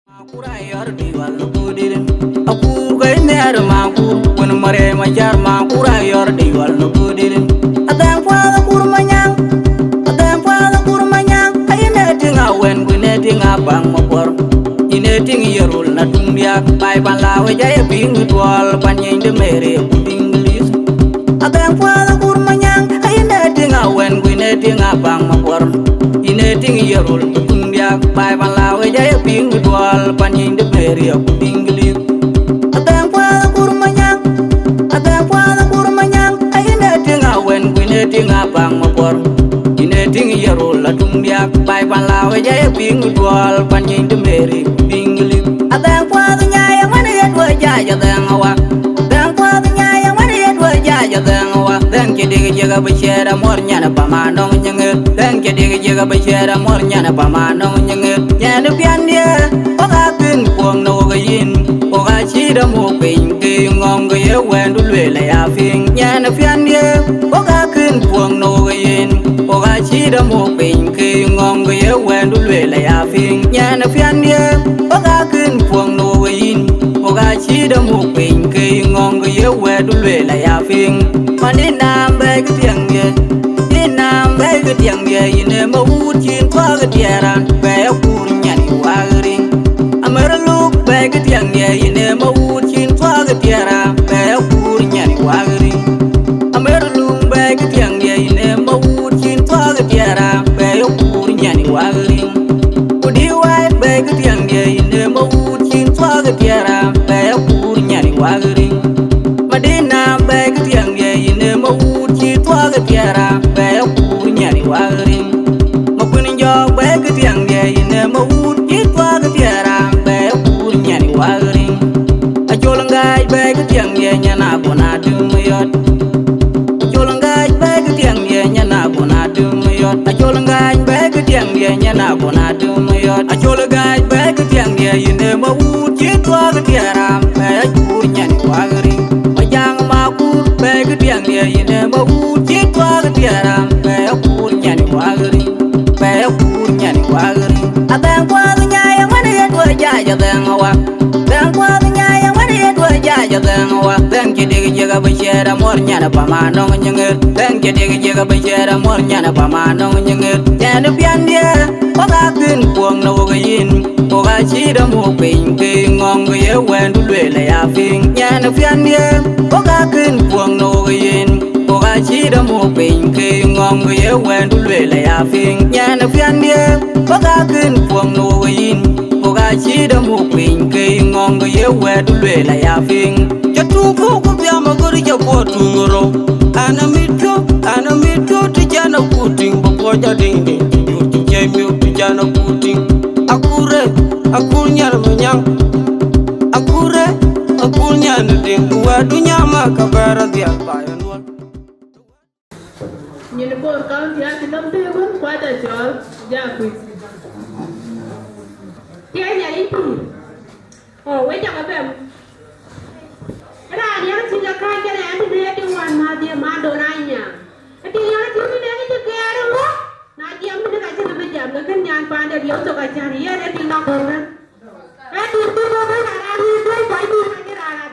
Makur ayɔr diwal në kudït. Akur ka inɛɛr makur, wën mare macar makur ayɔr diwal në kudït. Adhɛŋ kuath akur manyaŋ, adhɛŋ kuath akur manyaŋ. Ayïn ee tiŋ awɛn ku yïn ee tiŋ abaŋ makuɔr. Yïn ee tiŋ yerul na tuŋ diak, bai pan la wec aye piŋ duɔl pan nyiny de meri ku piŋ lis. Adhɛŋ kuath akur manyaŋ, ayïn ee tiŋ awɛn ku yïn ee tiŋ abaŋ makuɔr. Yïn ee tiŋ yerul ku tuŋ diak, bai pan la wec aye piŋ duɔl pan nyiny de meri ku piŋ lis. Adhɛŋ kuath akur manyaŋ, adhɛŋ kuath akur manyaŋ, ayïn ee tiŋ awɛn ku yïn ee tiŋ abaŋ makuɔr. Yïn ee tiŋ yerul la tuŋ diak, bai pan la wec aye piŋ duɔl pan nyiny de meri ku piŋ lis. Adhɛŋ kuath nyai aman ye duɔl jac adhɛŋ awa. Adhɛŋ kuath nyai aman ye duɔl jac adhɛŋ awa. Dhɛŋ cï dik jiëk abï ciɛɛt amuɔr nyan pama nɔŋ nyiŋet. Dhɛŋ cï dik jiëk abï ciɛɛt amuɔr nyan pama nɔŋ nyiŋet. Nyɛn piɛndië, wok akën puɔŋ në wok yïn. Wok acït amuk piny, ke yï ŋɔŋ ke ye wɛndu lueel aya piŋ. Nyɛn piɛndië, wok akën puɔŋ në wok yïn. Wok acït amuk piny, ke yï ŋɔŋ ke ye wɛndu lueel aya piŋ. Nyɛn piɛndië, wok akën puɔŋ në wok yïn. Wok acït amuk piny, ke yï ŋɔŋ ke ye wɛndu lueel aya piŋ. Man dï naam bɛ̈ɛ̈i kë tiɛŋdië, dï naam bɛ̈ɛ̈i kë tiɛŋdië, yïn ë ma wut cïn kuak ë tiɛɛr an, bɛ̈ɛ̈i akur nyan ë wak riŋ. Amer luk bɛ̈ɛ̈i kë tiɛŋdië, yïn ë ma wut cïn kuak ë tiɛɛr an, bɛ̈ɛ̈i akur nyan ë wak riŋ. Amer luk bɛ̈ɛ̈i kë tiɛŋdië, yïn ë ma wut cïn kuak ë tiɛɛr an, bɛ̈ɛ̈i akur nyan ë wak riŋ. Ku dï waai bɛ̈ɛ̈i kë tiɛŋdië, yïn ë ma wut cïn kuak ë tiɛɛr an, bɛ̈ɛ̈i akur nyan ë wak riŋ. Madina bɛ̈ɛ̈i kë tiɛŋdië, yïn ë ma wut cï thuɔɔk ë tiɛɛr an, bɛ̈ɛ̈i akur nyan ë wak riŋ. Makuën jɔɔk bɛ̈ɛ̈i kë tiɛŋdië, yïn ë ma wut cï thuɔɔk ë tiɛɛr an, bɛ̈ɛ̈i akur nyan ë wak riŋ. Acol ŋääc bɛ̈ɛ̈i kë tiɛŋdië, nyan abun adum yɔt. Acol ŋääc bɛ̈ɛ̈i kë tiɛŋdië, nyan abun adum yɔt. Acol ŋääc bɛ̈ɛ̈i kë tiɛŋdië, nyan abun adum yɔt. Acol ŋääc bɛ̈ɛ̈i kë tiɛŋdië, yïn ë ma wut cï thuɔɔk ë tiɛɛr an, bɛ̈ɛ̈i akur nyan ë wak riŋ. Majaŋ makur bɛ̈ɛ̈i kë tiɛŋdië, yïn ë ma wut cï thuɔɔk ë tiɛɛr an, bɛ̈ɛ̈i akur nyan ë wak riŋ. Bɛ̈ɛ̈i akur nyan ë wak riŋ. Adhɛŋ kuath nyai aman ye duɔl jac adhɛŋ awa. Dhɛŋ kuath nyai aman ye duɔl jac adhɛŋ awa. Dhɛŋ cï dik jiëk abï ciɛɛt amuɔr nyan pama nɔŋ nyiŋet. Dhɛŋ cï dik jiëk abï ciɛɛt amuɔr nyan pama nɔŋ nyiŋet. Nyɛn piɛndië, wok akën puɔŋ në wok yïn. Wok acït amuk piny, ke yï ŋɔŋ ke ye wɛndu lueel aya piŋ. Nyɛn piɛndië, wok akën puɔŋ në wok yïn. Wok Cït amuk piny ke ŋɔŋ ke ye wɛ̈ɛ̈t lueel aya piŋ. Nyan ë piändië, bä ka kën puɔŋ në wok yïn. Bä ka cït amuk piny ke ŋɔŋ ke ye wɛ̈ɛ̈t lueel aya piŋ. Cä tuŋ puɔ̈u ku biam agör cä puɔ̈u tuŋ rou. An amit piɔ̈u, an amit piɔ̈u të cän akut tïŋ bä puɔ̈u jɔ diŋ diŋ. Të nyuur të cä miök të cän akut tïŋ. Akurë, akur nyar manyaŋ. Akurë, akur nyar në diŋ. Ku wɛ̈ɛ̈t du nyama ka bɛ̈ɛ̈r adhial ba yɛn wal. Nyin Bor County acï nɔm tëë wën kuat acɔɔl ja kuc. Tiɛɛny ayï pïïr. O, we cak abɛm. Raan yak cï ke kääc kɛn ɣɛn tënë ë tiŋ wään mäthdië madon anya. Ë tiŋ yak cï bï dek cï kɛɛr ë ŋö? Na jiɛm bï dek acïn abï jam ke kën nyan paande diɛu thok acän yen ë tiŋ akɔ̈u kën. Ë tiŋ bï bɔ̈ bï raan raan yen duöi kuany bï kuany raan raan.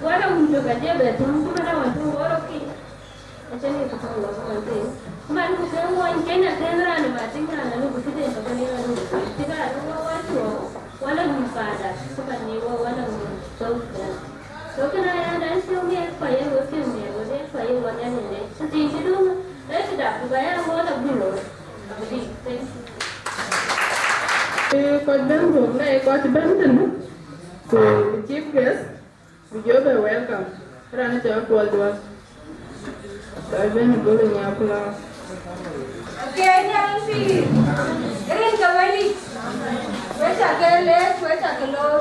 Wala wun tök adhiɛ bɛ thöŋ cï bä na wën tök wä rɔt kic. Acä ni ku tök wä wä thëëŋ. Man ku ke ŋuɔny kën a thëëŋ raan ë ma tïŋ raan anu ku cï den tök ë nin anu. Cï ka anu wä wä cuɔɔk wala wun paanda cï man ni wä wala wun thok thëëŋ. So kën aya dan cï ŋiɛc kua ye wä piŋ miɛt wä de kua ye wä nɛn ë lec. Ku tiŋ cï duŋ ë cï dak ku ba ya ŋuɔt abï looi. Abï dik. Thank you. Ee, kɔc bɛ̈n ruɔ̈k na ye kɔc bɛ̈n tënë, ku chief guest, ku jɔ bɛ welcome. Raan cä Kuɔl Duɔl. Kɔc bɛ̈n ë bɔ̈ nya pla. Okay, nyan pïïr. Rin ke wëlic. We cä ke lɛ̈k, we cä ke loor.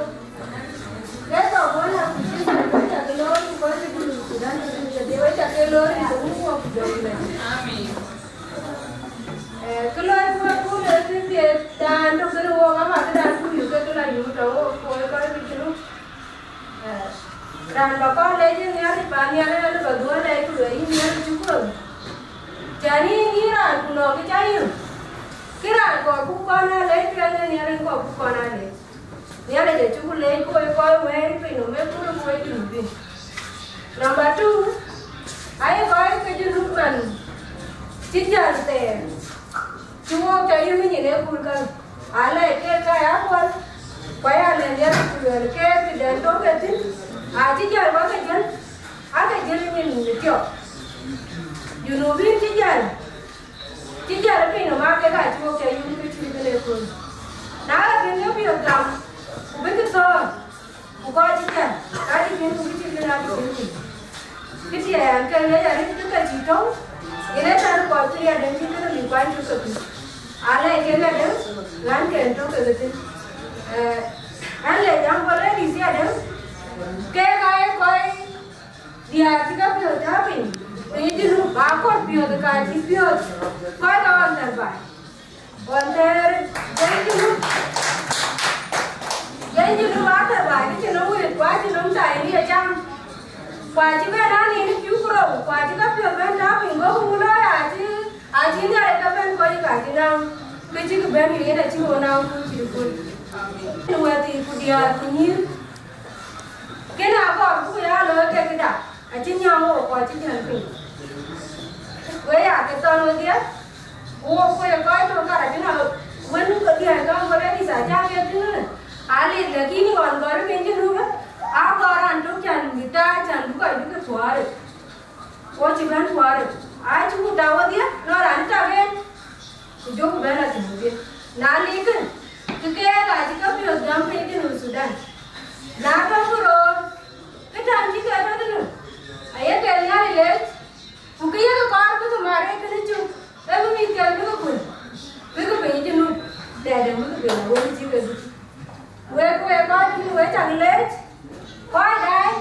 Lɛ̈k ke bɔ̈ na ku cï we cä ke loor, ku kɔc cï Junub Sudan, we cä ke loor, ku muk wɔ ku jɔk lɛ̈k. Amen. Eh, kë lɔi ku wek kun ë kë thiëëth dan tök kën wok ama këdan ku yök ke kë la nyuuth tɔ̈ wok ku wek kɔc kë cï ruk. Eh, raan ba kɔn lec ë Nhialic ba Nhialic ënë ba dhuɔ̈n lɛc ku lueel yïn Nhialic cï kuöth. Cän yïn yïn raan ku nɔɔk kë ca yök. Kë raan kɔɔr buk kɔn aa lec piɛth ë Nhialic kɔɔr buk kɔn aa lec. Nhialic acuk leec kɔc kɔc wɛ̈ɛ̈r pinynhom ë kööl ku wek Junubin. Number two, aye kɔc ke Junub man cï jäl thɛɛr, cï wok cä yök nyin ë kööl käŋ, aa lɛc keek ka ya kuɔl, ku aya lɛ̈k Nhialic ku luɛɛl keek këdɛn tɔ̈ ke thïn, acï jäl wä ke jäl, ake jäl nyin ë thiɔ̈k. Junubin cï jäl, cï jäl ë pinynhom aa kek aa cï wok cä yum ke cïn kën ë kööl. Na la kën ke piɔ̈ɔ̈th gam, ku bïkï thɔ̈ɔ̈r, ku kɔc cï jäl, ka cï piŋ ku bï cïn kën aa bï piŋ. Kë tiɛɛn ke lec arëët ke ke cï tɔ̈u, yen ee tɛ̈n kɔc cï riɛt den cï kën ë mïth kuany cï ke piŋ. Aa lɛc kek adɛ̈ŋ, ŋän ke tök ke ke thïn. Eh, ɣɛn lec jam kɔn ladies adɛ̈ŋ, kek aa ye kɔc diäär cï käpiɔ̈ɔ̈th tääu piny, piny Junub, ba kɔ̈k piɔ̈ɔ̈th ka cï piɔ̈ɔ̈th, kɔc ka ɣɔn thɛɛr baai. Ɣɔn thɛɛr, jɛny Junub, jɛny Junub athɛɛr baai, kë cïn ë wëët, ku acïn nɔm tai ë cam. Ku acï bɛ̈n aa nin ë cuk rou, ku acï käpiɔ̈ɔ̈th bɛ̈n tääu piny, go ku looi acï, acï Nhialic ke bɛ̈n kɔc ka cï naŋ, kë cïkï bɛ̈n yen acï ɣo naŋ ku cï kuöc. Në wɛ̈ɛ̈thii ku diäär ku nyïïr, kën aa kɔɔr buk ya looi kek këda, acï nyääŋ wok kɔc cï jäl piny. We ya ke thɔn wedhie, ku wok ku ye kɔc tök kar acïn a wën ke diäär käŋ ku ladies acä ke thïn, aa lik, lakini ɣɔn gɔl piny cï Junub, aa gɔl raan tök cän bï tääc, cän bï kɔc bï ke thuɔɔr. Wo cï bɛ̈n kuaarë, aa cï ku da wodhie, nɔn raan tak en, ku jɔku bɛ̈n a thïn wodhie. Na lik kën, kë keek aa cï käpiɔ̈ɔ̈th gam piny Junub Sudan. Na tɔ̈ ku roor, kë tän cï ke tɔ̈ tënë, aye ke Nhialic leec, ku kë yekë kɔɔr bï ke maar ee kënë cök, ee bï mïthken bï ke kuël, bï ke piny Junub, dɛɛdɛ̈ŋ bï ke ben awën cï ke dhuk. Wek, wek kɔc piny, wek cak leec, kɔc daai,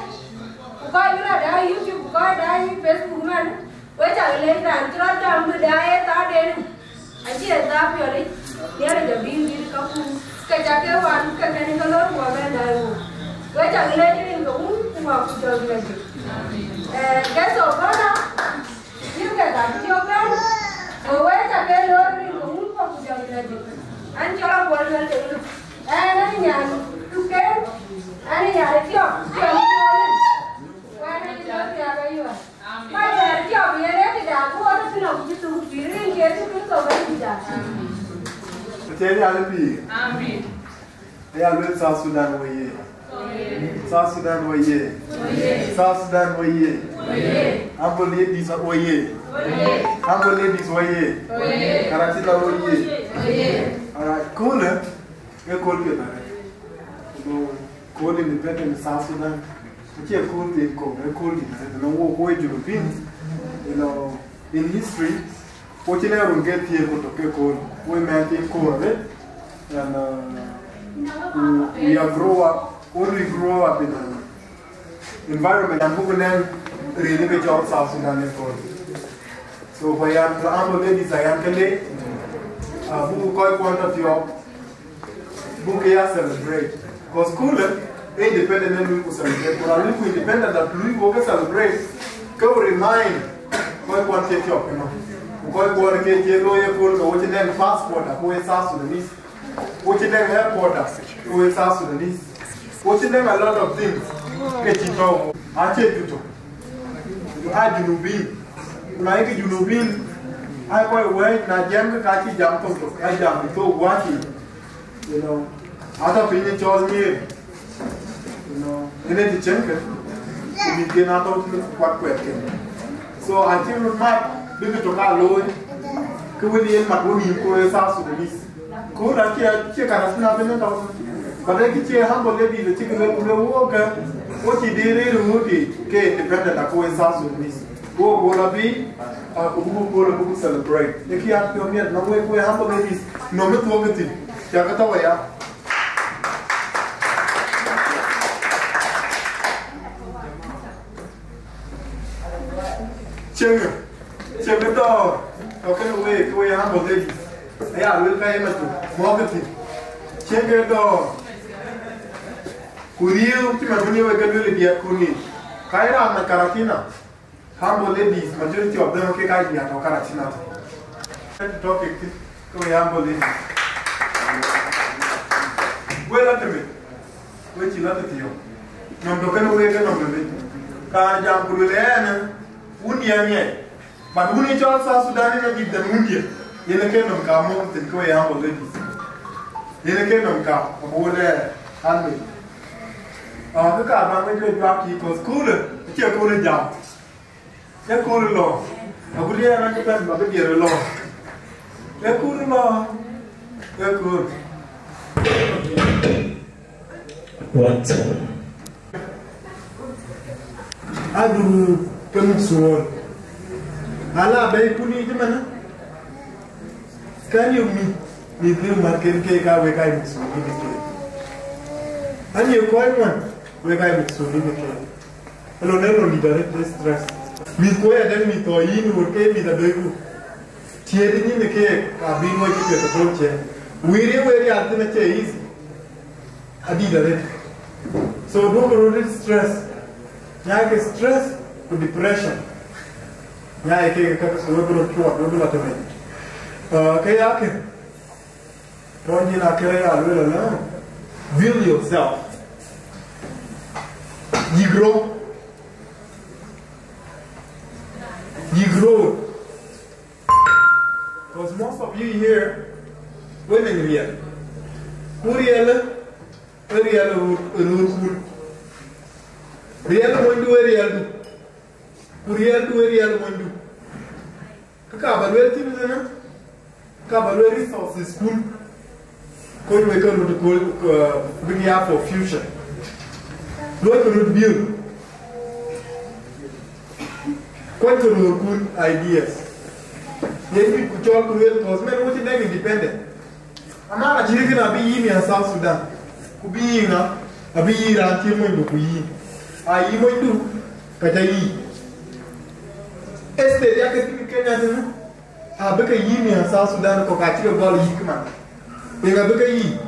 ku kɔc bï rɔt daai YouTube, ku kɔc daai Facebook man, wek cak leec, raan cï rɔt gam bï daai ë thaarden, acie thaa piɔlic, Nhialic abï dhil kaku, ke cak ke wan, ke kën ke lor ku abɛ̈n daai wok. Wek cak leec rin ke Wun, ku Wät ku Jɔŋ Lajik. Eh, guest of honor, Ka cï cɔk bɛ̈n, go wɛ̈ɛ̈c aake loor rin ke wun kɔ̈k ku jɔl lɛ̈k. An cɔl Abuɔl Luel Deŋ Luk. Ɛn, ɛn nyan Tuken, ɛn nyan Tiɔp, Tiɔp cï wɔ lɛ̈k. Wɛ̈ɛ̈r ë Yecu Kërtho aba yuɔ̈ɔ̈r. Ka wɛ̈ɛ̈r Tiɔp yen ë tëda, ku wɔ tɔ̈ thïn, ku cï thuk pïïr rin ke Yecu Kërtho Bɛ̈nydïtda. Acie Nhialic pïïr. Amen. Aya luel South Sudan woye. South Sudan woye. South Sudan woye. Humble ladies woye. Humble ladies woye. Karatina woye. Alright, köölë, ee kööl piɛth arëët. Ku kööl independent South Sudan. Acie kööl thiin kɔ̈u, ee kööl dït arëët. Ënɔŋ wok, wok Junubin, you know, in history, wo cïn ee run ke thiëër ku tök ke kööl. Wo mɛn thiin kööl arëët. And, uh, we, we are grow up, wo we grow up in an environment, and buk nɛn rin ke cɔl South Sudan ee kööl. So, for young, for humble ladies, ayan ke le, uh, buk kɔc kuɔn tɔ̈ thiɔ̈k, buk ke ya celebrate. 'Cause köölë, independent ë lui ku celebrate. Ku raan lui ku independent, that lui ku ke celebrate, ke wo remind kɔc kuɔn cie thiɔ̈k ënɔɔnë. Ku kɔc kuɔn ke cie looi ë kööl, ke wo cï nɛn passport, ku wo ye South Sudanese. Wo cï nɛn airport, ku wo ye South Sudanese. Wo cï nɛn a lot of things ke cï tɔ̈u. Acie jur tök. Aa Junubin. Ku na ye ke Junubin, aa kɔc wɛ̈ɛ̈c, na jam ke ka cï jam thok thok, aa jam thok wääc. You know, ata piny ë cɔl nyiëër, you know, ënë të cieŋkë, ku mïthken aa tɔ̈u thïn kuat kuɛɛtken. So, acï röt mat bï kë tök aa looi, kë wën yen mat wo nïïm, ku ee South Sudanese. Ku na cie, cie karatina bï në tɔ̈u thïn. But ee kë cie humble ladies acï kë luel, ku luel wok ke, wo cï dee rëër ë ŋuɔ̈t ke independent, aku ee South Sudanese. Wo bol abï, ah, ku buku bol, buku celebrate. Ë kë ya piɔ̈u miɛt, nɔm wek, wek humble ladies, nɔm ë thuɔ̈k ë thïn. Cä ke tɔ̈u aya. Cieŋë, cieŋë dɔ̈ɔ̈r, tɔ̈ kënë wek, wek humble ladies. Aya, wek ka ye mac, mɔ̈k ë thïn. Cieŋë dɔ̈ɔ̈r. Ku riëëu cï man wën ye wek ke lueel ë diɛt kun nin. Ka ye raan mac karatina. Humble ladies, majority of them ke ka ya tɔ̈ karatina. Topic ti, ke we humble ladies. We la tëmë, we cï la tëthiɔ̈k. Nɔm tɔ̈ kënë we ke nɔm tëmë. Ka jam ku lueel ɛn, wun diɛ̈ ŋiɛc. But wun ë cɔl South Sudan ënë dït than wun diɛ̈. Yen ke nɔm ka mɔ̈k thïn ke we humble ladies. Yen ke nɔm ka, abu le, an, ah, ke ka ba me jɔ juak ki, 'cause köölë, acie köölë jam. Ee kööl lɔ, agut yɛn raan cï bɛ̈n ba bï diɛɛr lɔ. Ee kööl lɔ, ee kööl. What? Adu ke muk suɔl. Ala bɛ̈i kuni cï mɛnë. Kɛn yök mïth, mïth bï mat ken ke ka wek aa muk suɔl bï ke. An ye kɔc ŋuan, wek aa muk suɔl bï ke. Ëlɔ në lɔ leader ë stress. Mïth kuɔ ya dɛ̈ŋ mïth tɔ̈ yïn ɣöt ke mïth adöiku. Tiëëtë nyin ë keek abï luɔi cï piɛth ë thöl ciëën. Wëër ye wëër ya thïn acie easy. Adït arëët. So duɔ̈kkë röt ë stress. Nyaai ke stress ku depression. Nyaai ke ke ke wek röt cuɔt wek la tëmec. Uh, ke ya ke. Tɔ̈ nyin akëre ya lueel ëlä, build yourself. Yïk rou. Yïk rou. 'Cause most of you here, wën ë riɛl. Ku riɛl, ë riɛl ë röör, ë röörkun. Riɛl ë monydu ë riɛldu. Ku riɛldu ë riɛl ë monydu. Kë ka ba lueel thïn ënë, ka ba lueel resources kun. Kony wek ke röt ku, uh, bïk ya for future. Luɔi ke röt biöl. Kony ke röör kun ideas. Yen bï ku cɔl ku lueel, 'cause mɛn wo cï nɛ̈k independent. Ama acï kën abï yïn ya South Sudan, ku bï yïn ŋa, abï yïn raan cï monydu ku yïn. A yï monydu, ka ca yï. Estate ya ke tïŋ Kenya tënë, abï ke yïn ya South Sudan kɔ̈k acï ke gɔl yïk man. Yen abï ke yï,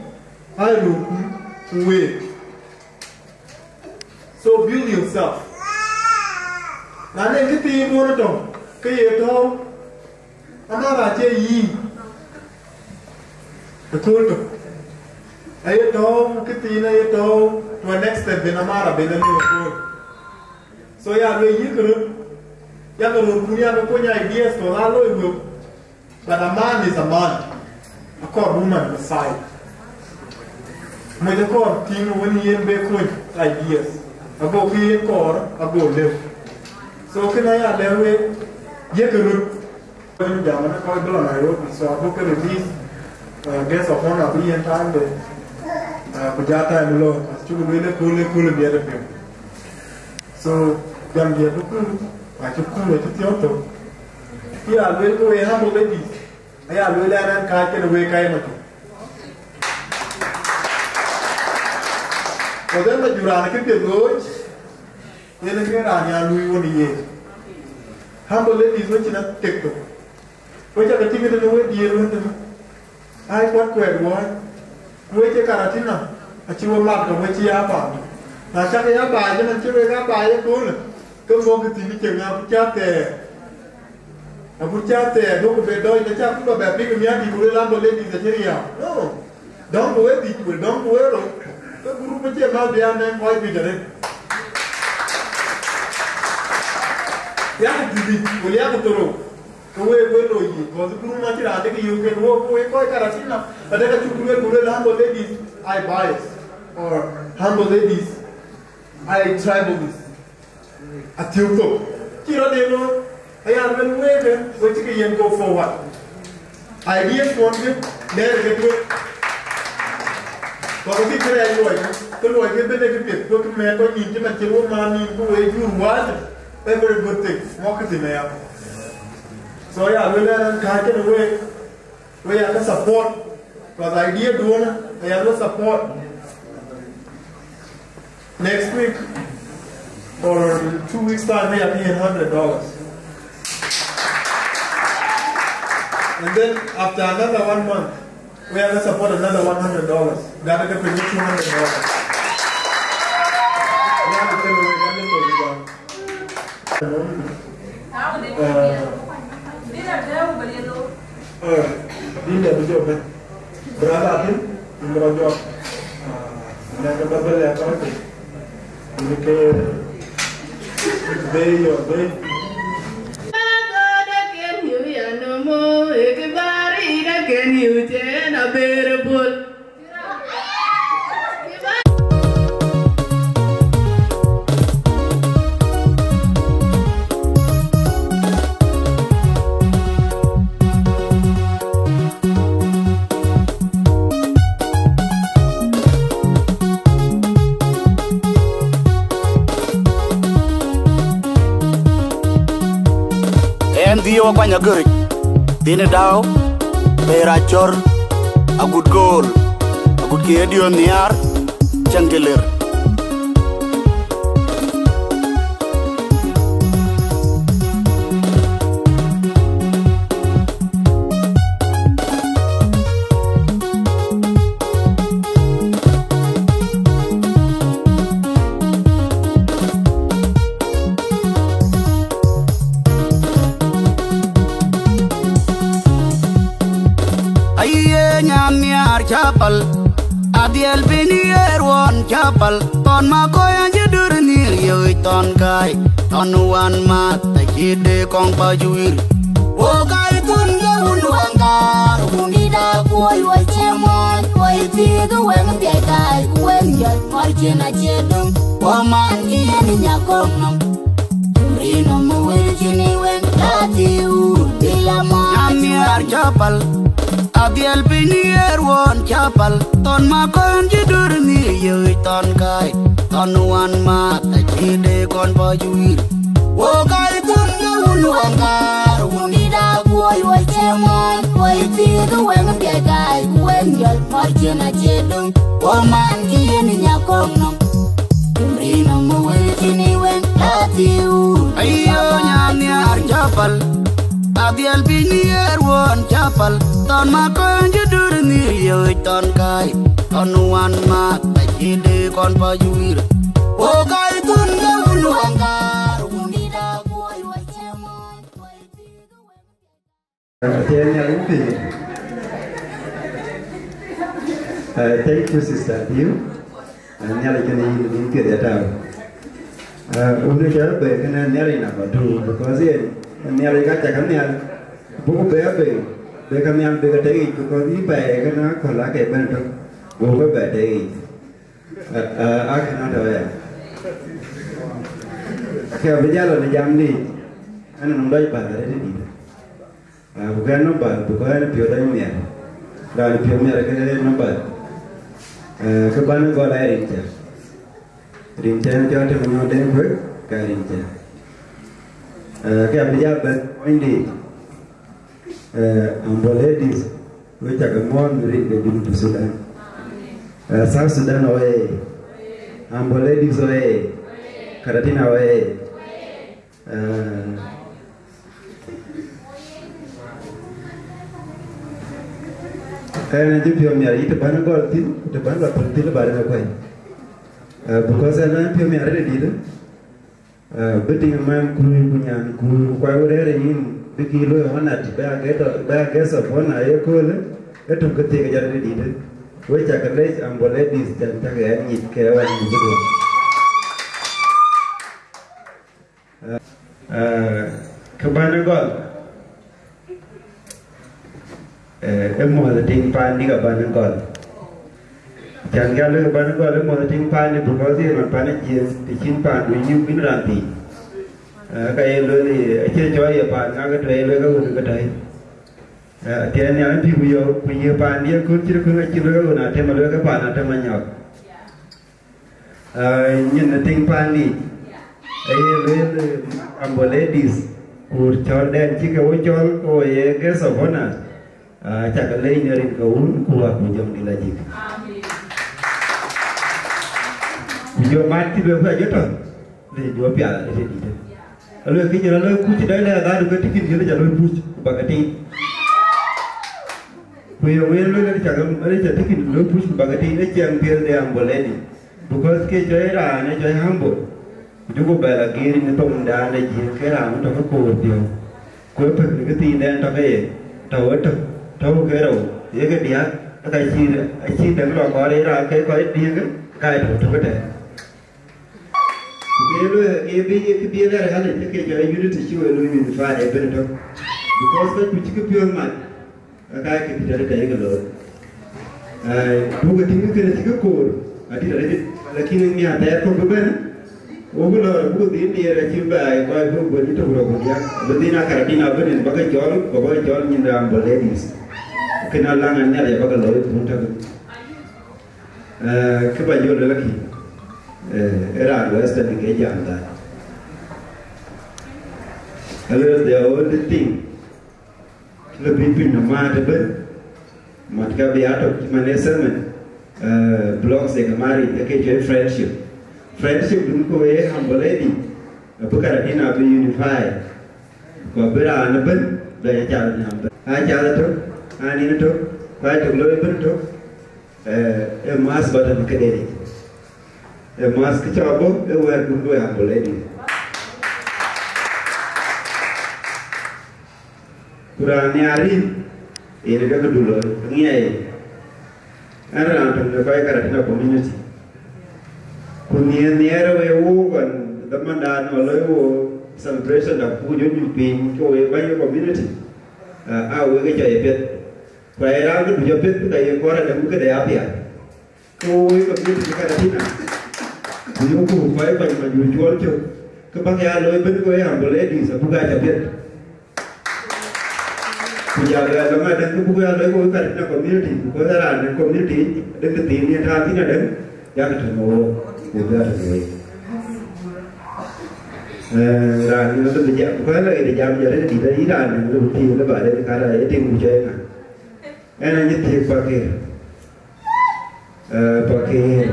ai röörkun, ku week. So build yourself. Na nɛn kë thiin duɔ̈n ë tɔ̈, Kë ye tɔ̈u, amara acie yï ëkööl tök. Aye tɔ̈u, këthiin aye tɔ̈u, to an extent ben amara ben alëu ëkööl. So ya lueel yïk röt, yak röt kun yak kony ideas, to la loi wëu. But a man is a man. Akɔɔr woman beside. Moc akɔɔr tïŋ wën yen be kony ideas. Ago kë yen kɔɔr, ago lëu. So kënë aya lɛ̈k wek, yek röt. Wën jam në kɔc bï lɔ Nairobi, so abuk ke release, uh, guest of honor abï yen time de, uh, ku ja time lɔ, acuk lueel ëkööl, ëkööl biɛt ë piŋ. So, jam diɛt bï kuur, acï kuur, acï thiɔ̈k thok. Kë ya lueel ke we humble ladies, aya lueel ɛn ɛn kääc kënë wek ka ye majuk. Ku dhɛn majuk raan kë piɛth looi, yen ke raan ya luui wën yen. Humble ladies wën cïn atek thok. Ku cä ke tïŋ tënë we diëër wën tënë. Ai kuat kuɛɛt wääc. Ku we cï Karatina, acï we mat ke we cï ya paany. Na cak ya baai, cï man cï wek a baai ëköölë, ke mɔ̈kkï thïn cï ŋa ku cä thɛɛr. Agut cä thɛɛr, duɔ̈kkï be dɔc, ke cä ku lɔ bɛ piŋ miäk dït, ku lueel an, bä ladies acï riääk. No. Dɔ̈ŋ ku we dhïc, ku dɔ̈ŋ ku we rou, ke group acie mal bï an nɛŋ kɔc juëc arëët. Yakï dhïc, ku yakï thorou. Ke week we loi yic, because group acï raan dek yök ken wok, ku wek kɔc Karatina, adek acuk lueel, ku lueel humble ladies, I bias, or humble ladies, I tribalist. Athiuk thok. Cï rɔt en looi, aya lueel week, we cï ke yen go forward. Ideas kuɔn kë, lɛɛr ke tueŋ. Kɔc cï kërɛɛc luɔi kë, ke luɔi kë bene kë piɛth, ku kë mɛɛr kɔc nïïm cï man cï wok maan nïïm, ku we jur wääc, every good thing, mɔ̈kkï thïn aya. So ya lueel ɛn ɛn kääc kënë week, we ya ke support, because idea duɔ̈në, we ya ke support. Next week or two weeks time, we ya ke hundred dollars. And then after another one month, we ya ke support another one hundred dollars. Gat ke piny two hundred dollars. We ya ke tell we gat ke piny. Eh, eh, dïn de bï jɔ bɛ̈n. Brother Akim, yïn bï rɔt jɔ. Ah, lɛ̈k ke bä bï lɛ̈k kɔc piny. Yïn ke bɛ̈i yɔ bɛ̈i. Ɛn dhie wa kuany agöric, dhini dau, pera cor, agut gool, agut kiediö nhiar, cɛn ke ler. Aye nyan nhiaar cä pal, adhiɛl piny ye ruɔn cä pal, thɔn ma kɔc an cï dur nhiëër yööc thɔn kai, thɔn wan math acï de kɔŋ pa juir. Wo kai thun ke wun wɛŋ kaar, wun dït a kuɔi wä cie muɔɔc, wä thiëëk wɛŋ piac kai, ku wɛŋ jɔt mɔc cin acie döŋ, wä man cï yen nya kɔk nɔm. Rinɔm wël cïn ë wën, la thiu, pïl amɔ. Nyan nhiaar cä pal, adhiɛl piny ye ruɔn cä pal, thɔn ma kɔn cï dur nhiëër yööc thɔn kai, thɔn wan math acï de kɔn bɔc wir. Wo kai thun ke wun wɛŋ kaar, wun dït a kuɔi wä cie muɔɔc, wä thiëëk wɛŋ piac kai, ku wɛŋ jɔl mɔc cin acie döŋ, wä man cï yen nya kɔk nɔm. Ayo, nyan nhiaar cä pal, adhiɛl piny ye ruɔn cä pal, thɔn ma kɔn cï dur nhiëër yööc thɔn kai, thɔn wan math acï de kɔn bɔc wir. Wo kai thun ke wun wɛŋ kaar, wun dït a kuɔi wä cie muɔɔc. Daniel Mpi. Uh, thank you, Sister Diu. Uh, Nhialic kënë yïn, yïn piɛth ya tääu. Uh, wun ë cä bɛ̈i kënë Nhialic number two, because yen Nhialic ka cä ke nhial, buku bɛ bɛ̈i, bɛ ke nhial bɛ ke tek yic, because yï pɛɛi kënë akɔ̈l ake bɛ̈n tök, buku bɛ bɛ tek yic. Uh, uh, akënë tɔ̈ ya. Ke abï jal lɔ në jam dï, ɛn nɔm dɔc bäth arëët dït. Ah, ku kɛn nɔm bäth, ku kɛn piɔ̈u dɔc miɛt. Raan piɔ̈u miɛt ke nɔm bäth. Eh, ke bän gɔl aa rin cä. Rin cä ɛn piɔ̈u tëmë nyɔɔt den kuek, ka rin cä. Eh, ke abï jal bɛ̈n point dït. Eh, Ambo Ladies, we cä ke muɔ̈ɔ̈th në rin ke Junub Sudan. Eh, South Sudan oyee! Ambo Ladies oyee! Karatina oyee! Eh, Ɣɛn acï piɔ̈u miɛt yï të bän gɔl thïn, ku të bän lɔ thïn thïn bä rin akuɛny. Eh, because ɣɛn acï piɔ̈u miɛt arëët dït, eh, bï tiŋ man kuur ku nyan kuur ku kuai wërëër yïn, bï kï looi honoured, bï a guest of, bï a guest of honour ye köölë, ë tök ke thiek jɔt arëët dït. We cä ke lec Ambo Ladies, cän cä ke ɣɛn nyic ke ɣɛn nyic ëduön. Eh, kë bän ë gɔl, eh, ë muɔ̈th ë tiŋ paandï ka bän ë gɔl. Cän gäl ë bän ë gɔl ë muɔ̈th ë tiŋ paandï, because yen man pan ë Jiëëŋ, të cïn paandu yïk bïn raan thïn. Eh, ka ye lueel, acie cɔɔl ye paan ŋak ë tɔ̈, ye lueel ke ɣön ë ke tɔ̈. Eh, tiɛɛn nhial ë pïïr ku yɔ̈ɔ̈k, ku ye paandï ë kööl cït ë kööl acï lueel ke ɣön atem, alueel ke paan atem anyɔk. Ah, nyin ë tiŋ paandï, aye lueel, eh, Ambo Ladies, ku cɔl dɛn cï ke wo cɔl, ke wo ye guest of honour, ah, cä ke lec në rin ke wun, ku wä ku jɔŋdït lajik. Ku jɔ mat cï lueel ku ajɔ tɔ̈, le jɔ pial ë tëdït. Alueel kë nyin alueel kuc dai lɛ adhaadu ke tikin jël ca lueel puc, ku bä ke tiit. Ku ye wël lueel ënë cak ënë ca tikin lueel puc, ku bä ke tiit, ë ciɛɛŋ piɛth de Ambo Lady. Because ke cɔi raan ë cɔi humble. Ku jɔku bɛ lɔ geer në thoŋdan de Jiëëŋ ke raan tɔ̈ ke koor piɔ̈u. Ku ë pek në këthiindɛn tɔ̈ ke ye, tɔ̈u ëtök, tɔ̈u ke rou, ye ke diäk, ë ka cï, acï däŋ lɔ kɔɔr ye raan ke kɔc diëëŋ, ka ye tɔ̈u tök ëtɛ̈ɛ̈n. Ku bï lueel, ke bï, ke bï lɛɛr ɣalic, ke cɔl unity cï we looi unify ëbën ëtök. Because ka ku cï ke piɔ̈ɔ̈th mac, ka ka ke tëde tɛ̈i ke looi. Ai, duökï tïŋ kënë cï ke koor, adït arëët, lakin ë nhiaar thɛɛr kɔ̈k bï bɛ̈n, wo bï lɔɔr, buk dhil diëër acï bɛ ai, kɔc bï guöl yï tök rɔt ku diäk, bï dhil aa Karatina ëbën en bä ke cɔl, bä bä ke cɔl nyin raan bɔ̈ ladies. Kënë alaŋ an nhial ya bä ke looi kun tök. Eh, kë bä jɔ lueel akï, eh, ë raan Western ke jam dhal. Alueel the only thing, lë bï piny nɔm maat ëbën, mat ka bï atök cï man ë sermon, eh, blocks de ke mari, ë ke cuɛ friendship. Friendship dun ku ë humble lady, abï Karatina abï unify. Ku abï raan ëbën, bɛ acath nhiam ëbën. Acath ëtök, anin ëtök, ku atök looi ëbën ëtök. Eh, ë math bä tɔ̈ në këden yic. Ë math kë cɔk bɔ̈, ë wɛ̈ɛ̈r dun bï Ambo Lady. Ku raan nhiaar yïn, yen ë ke këdu looi, ŋiɛc. Ɛn raan töŋ në kɔc Karatina community. Ku nhiɛɛr nhiɛɛr ë wek wook ɣɔn dhamandan ɣɔn looi wook celebration da ku jɔ nyuc piny, ke wek bäny ë community. Ah, aa wek ë cɔc ë piɛth. Ku aye raan këdu jɔ piɛth, ka ye kɔɔr adäŋ këde apiɛth. Ke wo woi community ke Karatina, ku yökku kɔc kɔc ma jur cuɔl cök, ke bäk ya looi bën ke wek Ambo Ladies, abuk aa ca piɛth. Ku jal luɛɛl lɔŋ adäŋ ke buk ya looi ke wek Karatina community, because raan në community, adäŋ de thiin yen tääu thïn adäŋ, yak tɔ̈ në wook, ku bï ya tɔ̈ në wek. Eh, raan yen adäŋ de jam, ku kɔc la ɣet de jam jɔt ëdït, ayï raan yen adäŋ de thiin de ba de kara ye tiŋ ku cɔc ŋa. Ɛn anyï thiëëk Pakëër. Eh, Pakëër.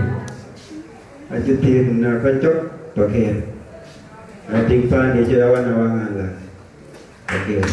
Acï thiëëk na kɔc cɔk Pakëër. Atiŋ paan ye cɔl awan awaŋ ala. Pakëër.